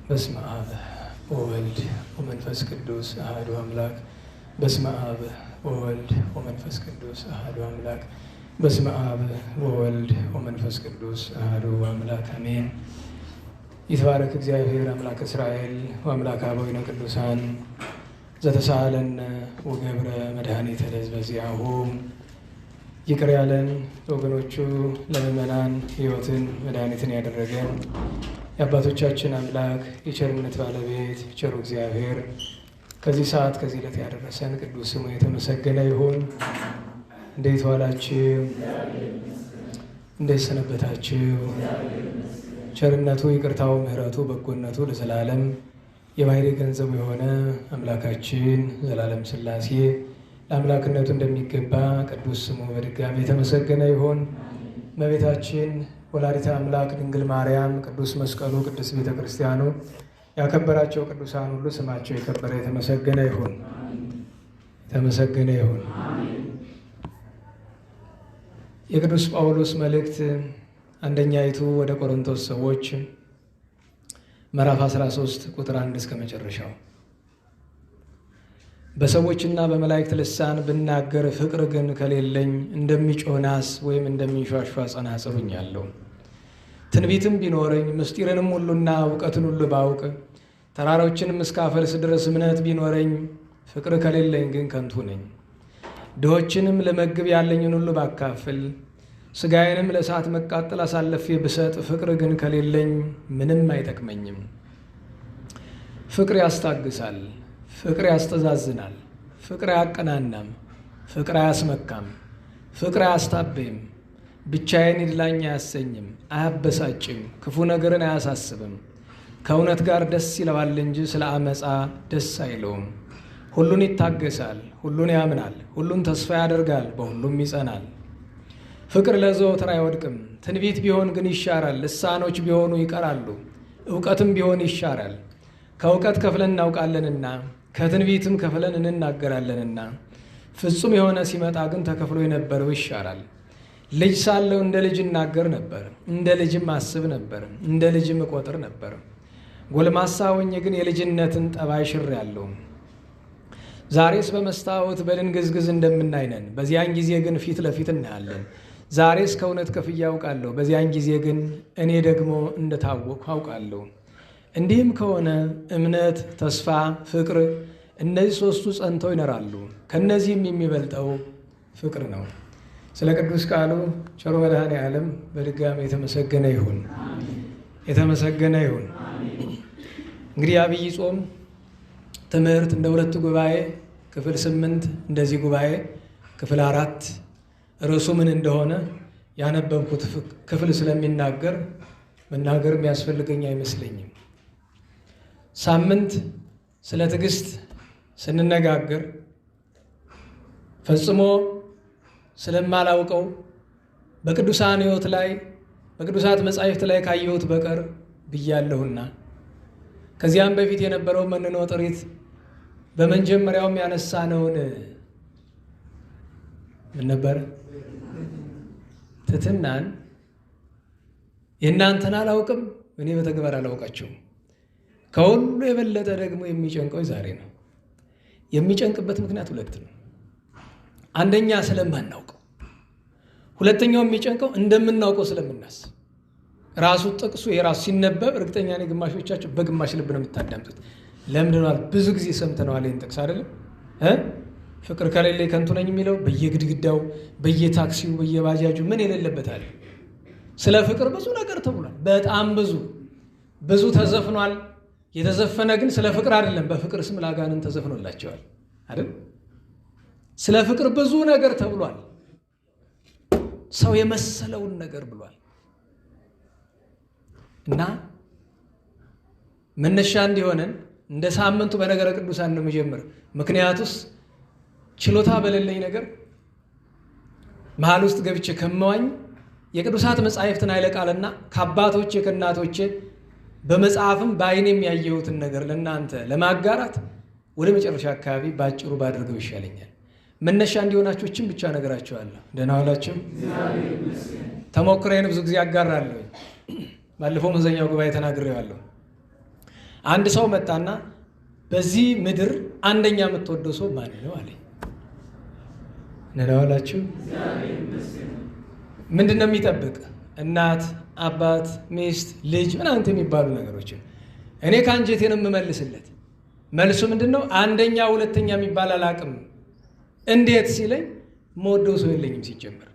በስመ አብ ወወልድ ወመንፈስ ቅዱስ አሐዱ አምላክ። በስመ አብ ወወልድ ወመንፈስ ቅዱስ አሐዱ አምላክ። በስመ አብ ወወልድ ወመንፈስ ቅዱስ አሐዱ አምላክ አሜን። ይትባረክ እግዚአብሔር አምላክ እስራኤል ወአምላከ አበዊነ ቅዱሳን ዘተሳሃለነ ወገብረ መድኃኒተ ለሕዝበ ዚአሁ። ይቅር ያለን ለወገኖቹ ለምእመናን ሕይወትን መድኃኒትን ያደረገ የአባቶቻችን አምላክ የቸርነት ባለቤት ቸሩ እግዚአብሔር ከዚህ ሰዓት ከዚህ ዕለት ያደረሰን ቅዱስ ስሙ የተመሰገነ ይሁን። እንዴት ዋላችሁ? እንዴት ሰነበታችሁ? ቸርነቱ ይቅርታው፣ ምሕረቱ፣ በጎነቱ ለዘላለም የባሕርይ ገንዘቡ የሆነ አምላካችን ዘላለም ሥላሴ ለአምላክነቱ እንደሚገባ ቅዱስ ስሙ በድጋሚ የተመሰገነ ይሁን። እመቤታችን ወላዲተ አምላክ ድንግል ማርያም፣ ቅዱስ መስቀሉ፣ ቅዱስ ቤተ ክርስቲያኑ ያከበራቸው ቅዱሳን ሁሉ ስማቸው የከበረ የተመሰገነ ይሁን። የተመሰገነ ይሁን። የቅዱስ ጳውሎስ መልእክት አንደኛይቱ ወደ ቆሮንቶስ ሰዎች ምዕራፍ 13 ቁጥር 1 እስከ መጨረሻው። በሰዎችና በመላእክት ልሳን ብናገር ፍቅር ግን ከሌለኝ እንደሚጮህ ናስ ወይም እንደሚንሿሿ ጸናጽል ሆኛለሁ። ትንቢትም ቢኖረኝ ምስጢርንም ሁሉና እውቀትን ሁሉ ባውቅ ተራሮችንም እስካፈልስ ድረስ እምነት ቢኖረኝ ፍቅር ከሌለኝ ግን ከንቱ ነኝ። ድሆችንም ልመግብ ያለኝን ሁሉ ባካፍል ሥጋዬንም ለእሳት መቃጠል አሳልፌ ብሰጥ ፍቅር ግን ከሌለኝ ምንም አይጠቅመኝም። ፍቅር ያስታግሳል፣ ፍቅር ያስተዛዝናል፣ ፍቅር አያቀናናም፣ ፍቅር አያስመካም፣ ፍቅር አያስታበይም፣ ብቻዬን ይድላኝ አያሰኝም፣ አያበሳጭም፣ ክፉ ነገርን አያሳስብም። ከእውነት ጋር ደስ ይለዋል እንጂ ስለ አመፃ ደስ አይለውም። ሁሉን ይታገሳል፣ ሁሉን ያምናል፣ ሁሉን ተስፋ ያደርጋል፣ በሁሉም ይጸናል። ፍቅር ለዘወትር አይወድቅም። ትንቢት ቢሆን ግን ይሻራል፣ ልሳኖች ቢሆኑ ይቀራሉ፣ እውቀትም ቢሆን ይሻራል። ከእውቀት ከፍለን እናውቃለንና ከትንቢትም ከፍለን እንናገራለንና፣ ፍጹም የሆነ ሲመጣ ግን ተከፍሎ የነበረው ይሻራል። ልጅ ሳለሁ እንደ ልጅ እናገር ነበር፣ እንደ ልጅም አስብ ነበር፣ እንደ ልጅም እቆጥር ነበር። ጎልማሳ ሆኜ ግን የልጅነትን ጠባይ ሽሬአለሁ። ዛሬስ በመስታወት በድንግዝግዝ እንደምናይ ነን፣ በዚያን ጊዜ ግን ፊት ለፊት እናያለን። ዛሬስ ከእውነት ከፍዬ አውቃለሁ፣ በዚያን ጊዜ ግን እኔ ደግሞ እንደታወቅሁ አውቃለሁ። እንዲህም ከሆነ እምነት፣ ተስፋ፣ ፍቅር እነዚህ ሦስቱ ጸንተው ይኖራሉ። ከእነዚህም የሚበልጠው ፍቅር ነው። ስለ ቅዱስ ቃሉ ቸሩ መድኃኔ ዓለም በድጋሚ የተመሰገነ ይሁን፣ የተመሰገነ ይሁን። እንግዲህ አብይ ጾም ትምህርት እንደ ሁለቱ ጉባኤ ክፍል 8 እንደዚህ ጉባኤ ክፍል 4 ርዕሱ ምን እንደሆነ ያነበብኩት ክፍል ስለሚናገር መናገር የሚያስፈልገኝ አይመስለኝም። ሳምንት ስለ ትዕግስት ስንነጋገር ፈጽሞ ስለማላውቀው በቅዱሳን ሕይወት ላይ በቅዱሳት መጻሕፍት ላይ ካየሁት በቀር ብያለሁና ከዚያም በፊት የነበረው መንኖ ጥሪት በመጀመሪያውም ያነሳነውን ምን ነበር? ትሕትናን የእናንተን አላውቅም፣ እኔ በተግባር አላውቃቸውም። ከሁሉ የበለጠ ደግሞ የሚጨንቀው ዛሬ ነው። የሚጨንቅበት ምክንያት ሁለት ነው። አንደኛ ስለማናውቀው፣ ሁለተኛው የሚጨንቀው እንደምናውቀው ስለምናስብ። ራሱ ጥቅሱ የራሱ ሲነበብ እርግጠኛ ነኝ ግማሾቻችሁ በግማሽ ልብ ነው የምታዳምጡት። ለምንድነው? ብዙ ጊዜ ሰምተነዋል ይህን ጥቅስ አይደለም? ፍቅር ከሌለ ከንቱ ነኝ የሚለው በየግድግዳው፣ በየታክሲው፣ በየባጃጁ ምን የሌለበት አለ። ስለ ፍቅር ብዙ ነገር ተብሏል። በጣም ብዙ ብዙ ተዘፍኗል። የተዘፈነ ግን ስለ ፍቅር አይደለም። በፍቅር ስም ለአጋንንት ተዘፍኖላቸዋል አይደል? ስለ ፍቅር ብዙ ነገር ተብሏል። ሰው የመሰለውን ነገር ብሏል። እና መነሻ እንዲሆነን እንደ ሳምንቱ በነገረ ቅዱሳን ነው የሚጀምር። ምክንያቱስ ችሎታ በሌለኝ ነገር መሀል ውስጥ ገብቼ ከመዋኝ የቅዱሳት መጻሕፍትን ኃይለ ቃልና ከአባቶቼ ከእናቶቼ በመጽሐፍም በዓይኔም ያየሁትን ነገር ለእናንተ ለማጋራት ወደ መጨረሻ አካባቢ ባጭሩ ባደርገው ይሻለኛል። መነሻ እንዲሆናችሁ እችን ብቻ ነገራችኋለሁ። ደህና ዋላችሁ። ተሞክሮዬን ብዙ ጊዜ አጋራለሁ። ባለፈው መዘኛው ጉባኤ ተናግሬዋለሁ። አንድ ሰው መጣና በዚህ ምድር አንደኛ የምትወደው ሰው ማን ነው አለኝ። ነዳዋላችሁ ምንድነው የሚጠብቅ? እናት፣ አባት፣ ሚስት፣ ልጅ ምናምን የሚባሉ ነገሮችን እኔ ካንጀቴ ነው የምመልስለት። መልሱ ምንድነው? አንደኛ ሁለተኛ የሚባል አላቅም። እንዴት ሲለኝ የምወደው ሰው የለኝም ሲጀምር።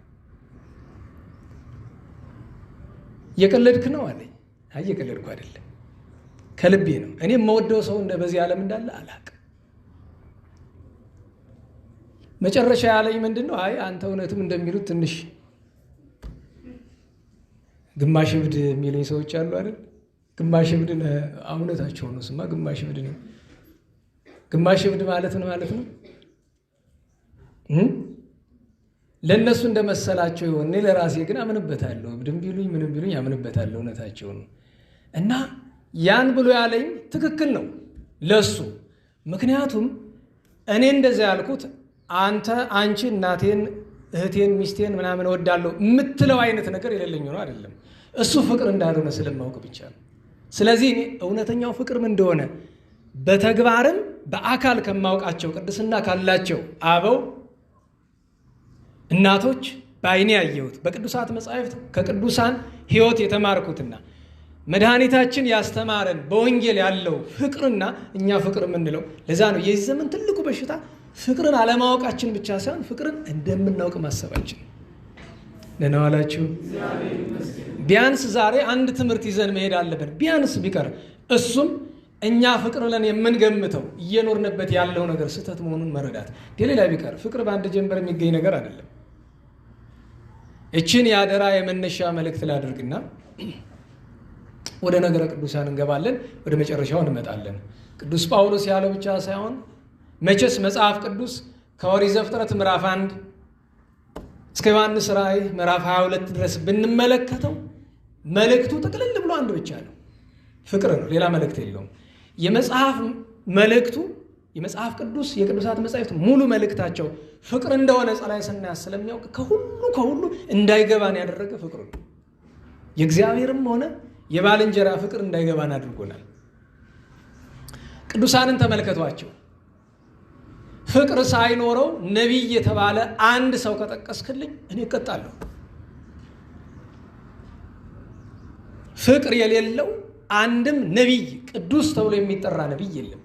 የቀለድክ ነው አለኝ። አይ የቀለድኩ አይደለም ከልቤ ነው። እኔ የምወደው ሰው እንደ በዚህ ዓለም እንዳለ አላቅም። መጨረሻ ያለኝ ምንድነው? አይ አንተ እውነትም እንደሚሉት ትንሽ ግማሽ እብድ የሚሉኝ ሰዎች አሉ አይደል? ግማሽ እብድ ነህ። እውነታቸው ነው። ስማ ግማሽ እብድ ነው። ግማሽ እብድ ማለት ምን ማለት ነው? ለነሱ እንደመሰላቸው ይሆን? እኔ ለራሴ ግን አምንበታለሁ። እብድም ቢሉኝ ምንም ቢሉኝ አምንበታለሁ። እውነታቸው ነው። እና ያን ብሎ ያለኝ ትክክል ነው ለሱ። ምክንያቱም እኔ እንደዛ ያልኩት አንተ አንቺ እናቴን እህቴን ሚስቴን ምናምን እወዳለሁ የምትለው አይነት ነገር የሌለኝ ነው አይደለም። እሱ ፍቅር እንዳልሆነ ስለማውቅ ብቻ ነው። ስለዚህ እኔ እውነተኛው ፍቅር ምን እንደሆነ በተግባርም በአካል ከማውቃቸው ቅድስና ካላቸው አበው እናቶች በዓይኔ ያየሁት በቅዱሳት መጻሕፍት ከቅዱሳን ሕይወት የተማርኩትና መድኃኒታችን ያስተማረን በወንጌል ያለው ፍቅርና እኛ ፍቅር የምንለው ለዛ ነው። የዚህ ዘመን ትልቁ በሽታ ፍቅርን አለማወቃችን ብቻ ሳይሆን ፍቅርን እንደምናውቅ ማሰባችን። ደህና ዋላችሁ። ቢያንስ ዛሬ አንድ ትምህርት ይዘን መሄድ አለብን፣ ቢያንስ ቢቀር እሱም እኛ ፍቅር ብለን የምንገምተው እየኖርንበት ያለው ነገር ስህተት መሆኑን መረዳት። ሌላ ቢቀር ፍቅር በአንድ ጀንበር የሚገኝ ነገር አይደለም። እችን የአደራ የመነሻ መልእክት ላድርግና ወደ ነገረ ቅዱሳን እንገባለን። ወደ መጨረሻው እንመጣለን። ቅዱስ ጳውሎስ ያለው ብቻ ሳይሆን መቼስ መጽሐፍ ቅዱስ ከኦሪት ዘፍጥረት ምዕራፍ 1 እስከ ዮሐንስ ራእይ ምዕራፍ 22 ድረስ ብንመለከተው መልእክቱ ጥቅልል ብሎ አንድ ብቻ ነው፣ ፍቅር ነው። ሌላ መልእክት የለውም። የመጽሐፍ መልእክቱ የመጽሐፍ ቅዱስ የቅዱሳት መጻሕፍት ሙሉ መልእክታቸው ፍቅር እንደሆነ ጸላይ ስናያስ ስለሚያውቅ ከሁሉ እንዳይገባን ያደረገ ፍቅር ነው። የእግዚአብሔርም ሆነ የባልንጀራ ፍቅር እንዳይገባን አድርጎናል። ቅዱሳንን ተመልከቷቸው። ፍቅር ሳይኖረው ነቢይ የተባለ አንድ ሰው ከጠቀስክልኝ እኔ እቀጣለሁ። ፍቅር የሌለው አንድም ነቢይ ቅዱስ ተብሎ የሚጠራ ነቢይ የለም።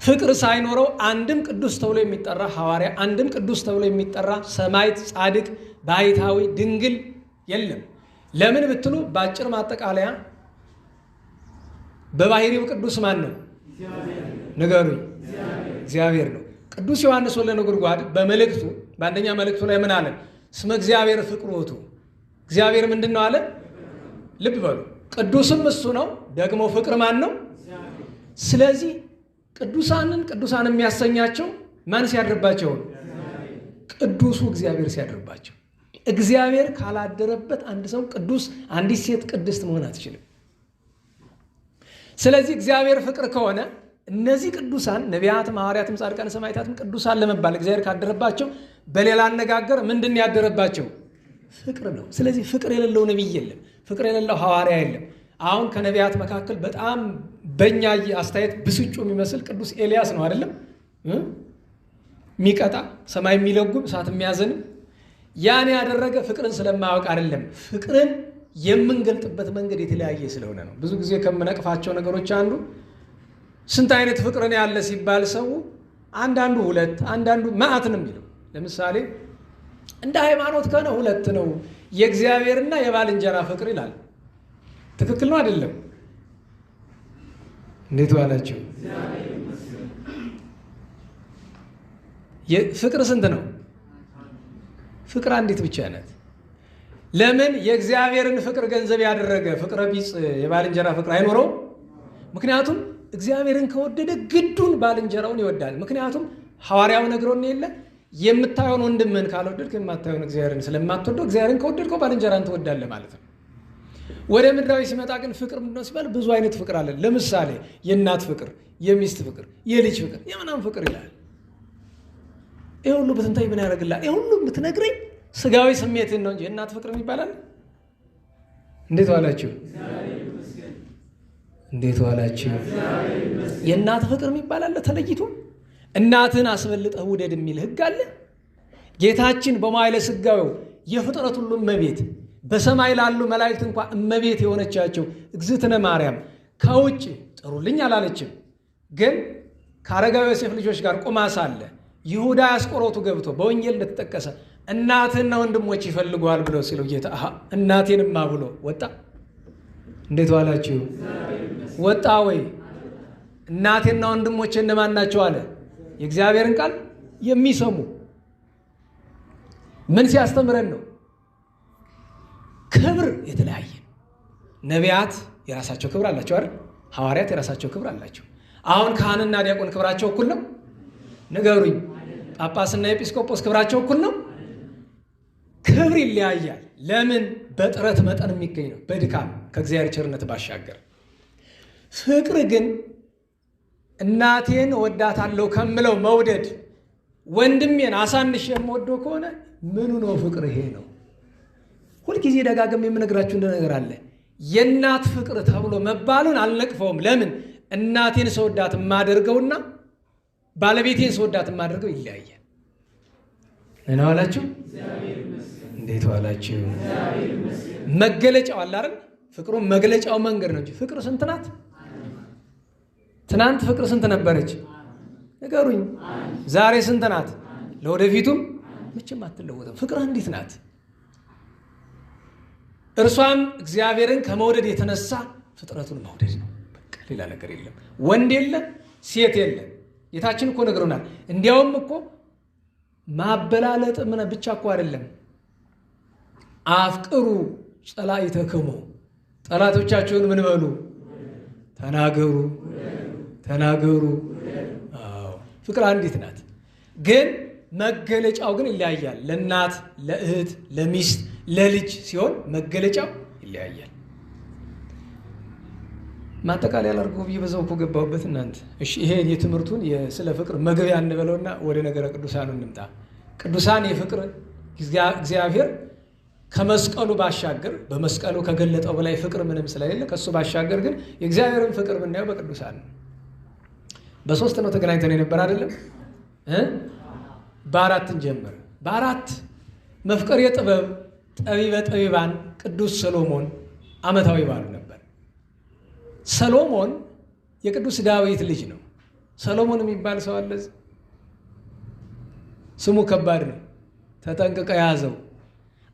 ፍቅር ሳይኖረው አንድም ቅዱስ ተብሎ የሚጠራ ሐዋርያ፣ አንድም ቅዱስ ተብሎ የሚጠራ ሰማዕት፣ ጻድቅ፣ ባሕታዊ፣ ድንግል የለም። ለምን ብትሉ በአጭር ማጠቃለያ በባህሪው ቅዱስ ማን ነው? ንገሩኝ። እግዚአብሔር ነው። ቅዱስ ዮሐንስ ወልደ ነጎድጓድ በመልእክቱ በአንደኛ መልእክቱ ላይ ምን አለ? እስመ እግዚአብሔር ፍቅር ውእቱ። እግዚአብሔር ምንድን ነው አለ? ልብ በሉ። ቅዱስም እሱ ነው፣ ደግሞ ፍቅር ማን ነው? ስለዚህ ቅዱሳንን ቅዱሳን የሚያሰኛቸው ማን ሲያድርባቸው ነው? ቅዱሱ እግዚአብሔር ሲያድርባቸው። እግዚአብሔር ካላደረበት አንድ ሰው ቅዱስ፣ አንዲት ሴት ቅድስት መሆን አትችልም። ስለዚህ እግዚአብሔር ፍቅር ከሆነ እነዚህ ቅዱሳን ነቢያትም ሐዋርያትም ጻድቃን ሰማዕታትም ቅዱሳን ለመባል እግዚአብሔር ካደረባቸው፣ በሌላ አነጋገር ምንድን ያደረባቸው? ፍቅር ነው። ስለዚህ ፍቅር የሌለው ነቢይ የለም፣ ፍቅር የሌለው ሐዋርያ የለም። አሁን ከነቢያት መካከል በጣም በእኛ አስተያየት ብስጩ የሚመስል ቅዱስ ኤልያስ ነው አይደለም? የሚቀጣ ሰማይ የሚለጉም እሳት የሚያዘንም ያን ያደረገ ፍቅርን ስለማያውቅ አይደለም። ፍቅርን የምንገልጥበት መንገድ የተለያየ ስለሆነ ነው። ብዙ ጊዜ ከምነቅፋቸው ነገሮች አንዱ ስንት አይነት ፍቅርን ያለ ሲባል ሰው አንዳንዱ ሁለት አንዳንዱ መዓት ነው የሚለው። ለምሳሌ እንደ ሃይማኖት ከሆነ ሁለት ነው፣ የእግዚአብሔርና የባልንጀራ ፍቅር ይላል። ትክክል ነው አይደለም? እንዴት ዋላችሁ? ፍቅር ስንት ነው? ፍቅር አንዲት ብቻ ናት። ለምን የእግዚአብሔርን ፍቅር ገንዘብ ያደረገ ፍቅረ ቢጽ የባልንጀራ ፍቅር አይኖረውም? ምክንያቱም እግዚአብሔርን ከወደደ ግዱን ባልንጀራውን ይወዳል። ምክንያቱም ሐዋርያው ነግሮን የለ የምታየውን ወንድምህን ካልወደድክ የማታየውን እግዚአብሔርን ስለማትወደው እግዚአብሔርን ከወደድከው ባልንጀራን ትወዳለህ ማለት ነው። ወደ ምድራዊ ሲመጣ ግን ፍቅር ምንድነው ሲባል ብዙ አይነት ፍቅር አለ። ለምሳሌ የእናት ፍቅር፣ የሚስት ፍቅር፣ የልጅ ፍቅር፣ የምናምን ፍቅር ይላል። ይሄ ሁሉ ብትንታይ ምን ያደርግልሃል? ይሄ ሁሉ ብትነግረኝ ስጋዊ ስሜትን ነው እንጂ የእናት ፍቅር ይባላል? እንዴት ዋላችሁ? እንዴት ዋላችሁ? የእናት ፍቅር የሚባል አለ ተለይቶ? እናትህን አስበልጠህ ውደድ የሚል ሕግ አለ? ጌታችን በመዋዕለ ሥጋዌው የፍጥረት ሁሉ እመቤት፣ በሰማይ ላሉ መላእክት እንኳ እመቤት የሆነቻቸው እግዝእትነ ማርያም ከውጭ ጥሩልኝ አላለችም። ግን ከአረጋዊ ዮሴፍ ልጆች ጋር ቆማ ሳለ ይሁዳ አስቆሮቱ ገብቶ በወንጌል እንደተጠቀሰ እናትህና ወንድሞች ይፈልጉሃል ብሎ ሲለው ጌታ እናቴንማ ብሎ ወጣ። እንዴት ዋላችሁ? ወጣ ወይ? እናቴና ወንድሞቼ እነማን ናቸው አለ? የእግዚአብሔርን ቃል የሚሰሙ። ምን ሲያስተምረን ነው? ክብር የተለያየ ነው። ነቢያት የራሳቸው ክብር አላቸው አይደል? ሐዋርያት የራሳቸው ክብር አላቸው። አሁን ካህንና ዲያቆን ክብራቸው እኩል ነው? ንገሩኝ። ጳጳስና ኤጲስቆጶስ ክብራቸው እኩል ነው? ክብር ይለያያል። ለምን? በጥረት መጠን የሚገኝ ነው፣ በድካም ከእግዚአብሔር ቸርነት ባሻገር። ፍቅር ግን እናቴን ወዳታለሁ ከምለው መውደድ ወንድሜን አሳንሼ የምወደው ከሆነ ምኑ ነው ፍቅር? ይሄ ነው። ሁልጊዜ ደጋግሜ የምነግራችሁ ነገር አለ። የእናት ፍቅር ተብሎ መባሉን አልነቅፈውም። ለምን? እናቴን ስወዳት የማደርገውና ባለቤቴን ስወዳት የማደርገው ይለያያል። ምን ዋላችሁ? እንዴት ዋላችሁ? መገለጫው አለ አይደል? ፍቅሩ መግለጫው መንገድ ነው እንጂ ፍቅር ስንት ናት? ትናንት ፍቅር ስንት ነበረች? ንገሩኝ። ዛሬ ስንት ናት? ለወደፊቱም መቼም አትለወጥም። ፍቅር አንዲት ናት። እርሷም እግዚአብሔርን ከመውደድ የተነሳ ፍጥረቱን መውደድ ነው። በቃ ሌላ ነገር የለም። ወንድ የለ፣ ሴት የለ። ጌታችን እኮ ነግሮናል። እንዲያውም እኮ ማበላለጥ ምን ብቻ እኮ አይደለም። አፍቅሩ ጸላኢተክሙ፣ ጠላቶቻችሁን ምን በሉ? ተናገሩ፣ ተናገሩ። አዎ ፍቅር አንዲት ናት፣ ግን መገለጫው ግን ይለያያል። ለእናት፣ ለእህት፣ ለሚስት፣ ለልጅ ሲሆን መገለጫው ይለያያል። ማጠቃለያ ላድርገው ብዬ በዛው እኮ ገባሁበት እናንተ። እሺ ይሄ የትምህርቱን ስለ ፍቅር መግቢያ እንበለውና ወደ ነገረ ቅዱሳኑ እንምጣ። ቅዱሳን የፍቅር እግዚአብሔር ከመስቀሉ ባሻገር በመስቀሉ ከገለጠው በላይ ፍቅር ምንም ስለሌለ ከሱ ባሻገር ግን የእግዚአብሔርን ፍቅር ብናየው በቅዱሳን ነው። በሶስት ነው ተገናኝተን የነበር አይደለም? በአራት እንጀምር። በአራት መፍቀሬ ጥበብ ጠቢበ ጠቢባን ቅዱስ ሰሎሞን ዓመታዊ በዓሉ ነበር። ሰሎሞን የቅዱስ ዳዊት ልጅ ነው። ሰሎሞን የሚባል ሰው አለ? ስሙ ከባድ ነው። ተጠንቅቀ ያዘው።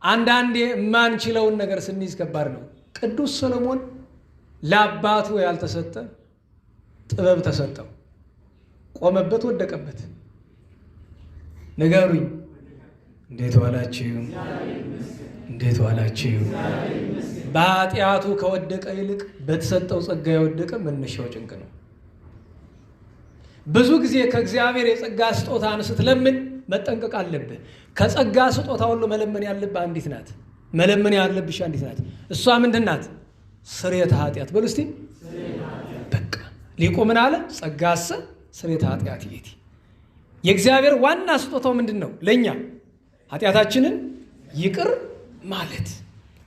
አንዳንዴ የማንችለውን ነገር ስንይዝ ከባድ ነው። ቅዱስ ሰሎሞን ለአባቱ ያልተሰጠ ጥበብ ተሰጠው። ቆመበት፣ ወደቀበት። ንገሩኝ፣ እንዴት ዋላችሁ? እንዴት ዋላችሁ? በኃጢአቱ ከወደቀ ይልቅ በተሰጠው ጸጋ የወደቀ መነሻው ጭንቅ ነው። ብዙ ጊዜ ከእግዚአብሔር የጸጋ ስጦታን ስትለምን መጠንቀቅ አለብህ። ከጸጋ ስጦታ ሁሉ መለመን ያለብህ አንዲት ናት። መለመን ያለብሽ አንዲት ናት። እሷ ምንድን ናት? ስርየተ ኃጢአት። በሉ እስቲ። በቃ ሊቁ ምን አለ? ጸጋሰ ስርየተ ኃጢአት ይእቲ። የእግዚአብሔር ዋና ስጦታው ምንድን ነው? ለእኛ ኃጢአታችንን ይቅር ማለት።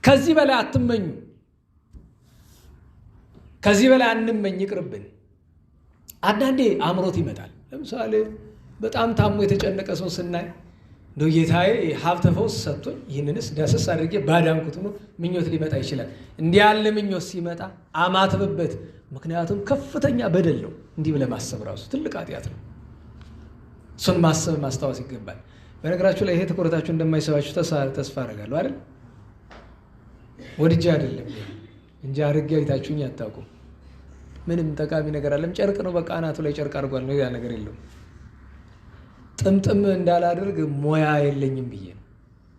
ከዚህ በላይ አትመኙ። ከዚህ በላይ አንመኝ፣ ይቅርብን። አንዳንዴ አምሮት ይመጣል። ለምሳሌ በጣም ታሞ የተጨነቀ ሰው ስናይ እንደው ጌታዬ ሀብተ ፈውስ ሰጥቶኝ ይህንንስ ዳሰስ አድርጌ ባዳንኩት ብሎ ምኞት ሊመጣ ይችላል። እንዲህ ያለ ምኞት ሲመጣ አማትብበት። ምክንያቱም ከፍተኛ በደል ነው። እንዲህ ብለህ ማሰብ ራሱ ትልቅ ኃጢአት ነው። እሱን ማሰብ ማስታወስ ይገባል። በነገራችሁ ላይ ይሄ ትኩረታችሁ እንደማይሰባችሁ ተስፋ አደርጋለሁ አይደል? ወድጄ አይደለም እንጂ አድርጌ አይታችሁኝ አታውቁም። ምንም ጠቃሚ ነገር አለም። ጨርቅ ነው፣ በቃ አናቱ ላይ ጨርቅ አድርጓል ነው፣ ሌላ ነገር የለውም። ጥምጥም እንዳላደርግ ሙያ የለኝም ብዬ ነው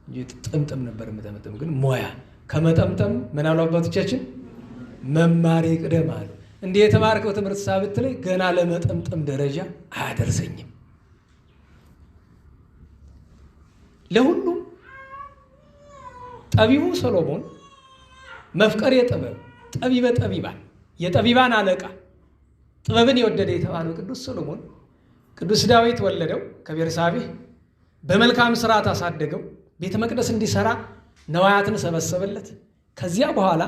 እንጂ ጥምጥም ነበር የምጠመጥም። ግን ሙያ ከመጠምጠም ምን አሉ አባቶቻችን? መማር ይቅደም አሉ። እንዲህ የተማርከው ትምህርት ሳብት ላይ ገና ለመጠምጠም ደረጃ አያደርሰኝም። ለሁሉም ጠቢቡ ሰሎሞን መፍቀሬ ጥበብ ጠቢበ ጠቢባን የጠቢባን አለቃ ጥበብን የወደደ የተባለው ቅዱስ ሰሎሞን ቅዱስ ዳዊት ወለደው ከቤርሳቤህ፣ በመልካም ስርዓት አሳደገው። ቤተ መቅደስ እንዲሰራ ነዋያትን ሰበሰበለት። ከዚያ በኋላ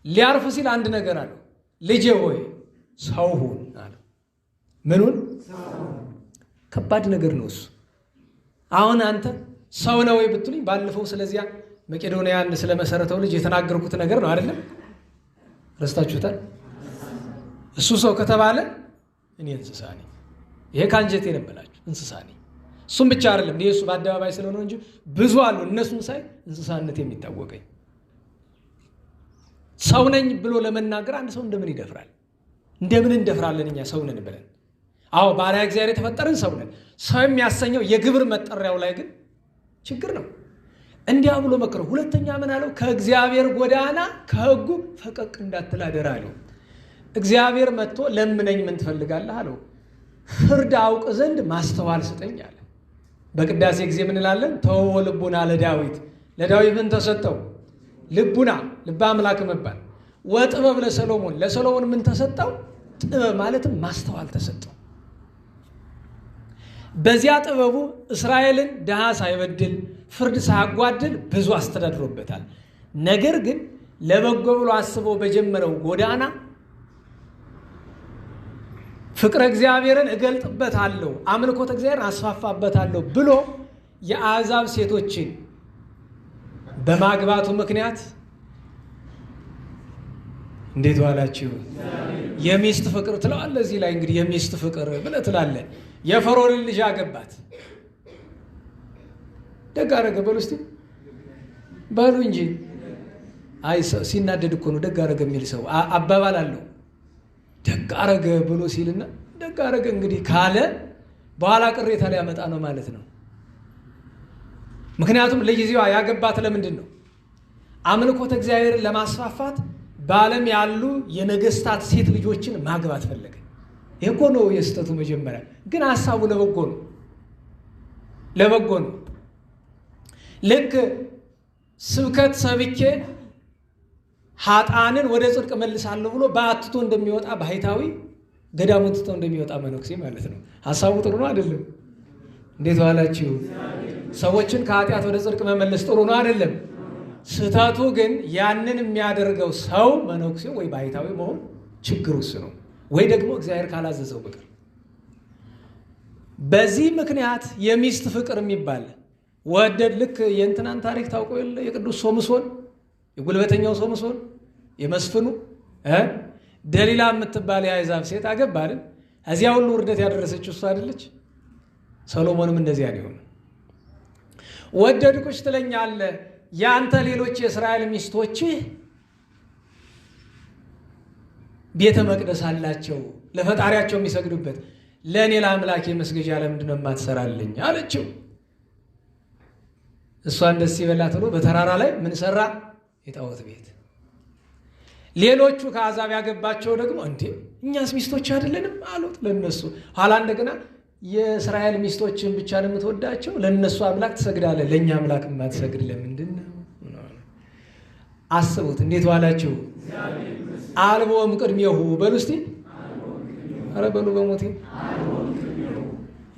ሊያርፍ ሲል አንድ ነገር አለው። ልጄ ሆይ ሰው ሁን አለው። ምኑን? ከባድ ነገር ነው እሱ። አሁን አንተ ሰው ነው ወይ ብትሉኝ ባለፈው ስለዚያ መቄዶንያን ስለመሰረተው ልጅ የተናገርኩት ነገር ነው አይደለም? ረስታችሁታል? እሱ ሰው ከተባለ እኔ እንስሳ ነኝ። ይሄ ካንጀቴ ነው የምላችሁ፣ እንስሳ ነኝ። እሱም ብቻ አይደለም፣ እሱ በአደባባይ ስለሆነ እንጂ ብዙ አሉ። እነሱን ሳይ እንስሳነት የሚታወቀኝ። ሰው ነኝ ብሎ ለመናገር አንድ ሰው እንደምን ይደፍራል? እንደምን እንደፍራለን እኛ ሰው ነን ብለን? አዎ ባሪያ እግዚአብሔር የተፈጠርን ሰው ነን። ሰው የሚያሰኘው የግብር መጠሪያው ላይ ግን ችግር ነው። እንዲያ ብሎ መከረው። ሁለተኛ ምን አለው? ከእግዚአብሔር ጎዳና ከሕጉ ፈቀቅ እንዳትል አደራ አለው። እግዚአብሔር መጥቶ ለምነኝ ምን ትፈልጋለህ አለው። ፍርድ አውቅ ዘንድ ማስተዋል ስጠኝ አለ። በቅዳሴ ጊዜ ምን እንላለን? ተወው ልቡና ለዳዊት። ለዳዊት ምን ተሰጠው? ልቡና፣ ልበ አምላክ መባል። ወጥበብ ለሰሎሞን፣ ለሰሎሞን ምን ተሰጠው? ጥበብ ማለትም ማስተዋል ተሰጠው። በዚያ ጥበቡ እስራኤልን ድሃ ሳይበድል ፍርድ ሳያጓድል ብዙ አስተዳድሮበታል። ነገር ግን ለበጎ ብሎ አስቦ በጀመረው ጎዳና ፍቅረ እግዚአብሔርን እገልጥበታለሁ፣ አምልኮተ እግዚአብሔርን አስፋፋበታለሁ ብሎ የአሕዛብ ሴቶችን በማግባቱ ምክንያት እንዴት ዋላችሁ? የሚስት ፍቅር ትለዋለህ። እዚህ ላይ እንግዲህ የሚስት ፍቅር ብለህ ትላለህ። የፈርዖንን ልጅ አገባት። ደግ አደረገ በሉ እስቲ በሉ እንጂ። አይ ሲናደድ እኮ ነው ደግ አደረገ የሚል ሰው አባባል አለው። ደግ አደረገ ብሎ ሲልና ደግ አደረገ እንግዲህ ካለ በኋላ ቅሬታ ሊያመጣ ነው ማለት ነው። ምክንያቱም ለጊዜዋ ያገባት ለምንድን ነው? አምልኮተ እግዚአብሔርን ለማስፋፋት በዓለም ያሉ የነገስታት ሴት ልጆችን ማግባት ፈለገ። ይሄ እኮ ነው የስህተቱ መጀመሪያ። ግን ሐሳቡ ለበጎ ነው፣ ለበጎ ነው። ልክ ስብከት ሰብኬ ኃጥአንን ወደ ጽድቅ መልሳለሁ ብሎ በአትቶ እንደሚወጣ ባህታዊ ገዳሙን ትቶ እንደሚወጣ መነኩሴ ማለት ነው። ሐሳቡ ጥሩ ነው አይደለም? እንዴት ዋላችሁ? ሰዎችን ከኃጢአት ወደ ጽድቅ መመለስ ጥሩ ነው አይደለም? ስህተቱ ግን ያንን የሚያደርገው ሰው መነኩሴ ወይ ባህታዊ መሆን ችግሩ እሱ ነው፣ ወይ ደግሞ እግዚአብሔር ካላዘዘው በቀር። በዚህ ምክንያት የሚስት ፍቅር የሚባል ወደድ ልክ የእንትናን ታሪክ ታውቆ የለ የቅዱስ ሶምሶን፣ የጉልበተኛው ሶምሶን፣ የመስፍኑ ደሊላ የምትባል የአሕዛብ ሴት አገባ አይደል? እዚያ ሁሉ ውርደት ያደረሰችው እሷ አይደለች? ሰሎሞንም እንደዚያ ነው የሆነው። ወደድኩሽ ትለኛለህ፣ ያንተ ሌሎች የእስራኤል ሚስቶችህ ቤተ መቅደስ አላቸው ለፈጣሪያቸው የሚሰግዱበት፣ ለእኔ ለአምላኬ መስገጃ ለምንድን ነው የማትሰራልኝ አለችው። እሷን ደስ ይበላት ብሎ በተራራ ላይ ምን ሰራ? የጣዖት ቤት። ሌሎቹ ከአሕዛብ ያገባቸው ደግሞ እንዴ እኛስ ሚስቶች አይደለንም አሉት ለነሱ። ኋላ እንደገና የእስራኤል ሚስቶችን ብቻ ነው የምትወዳቸው፣ ለነሱ አምላክ ትሰግዳለህ፣ ለእኛ አምላክ የማትሰግድ ለምንድን ነው? አስቡት። እንዴት ዋላችሁ? አልቦም ቅድሜሁ በሉ እስቲ። ኧረ በሉ በሞቴ፣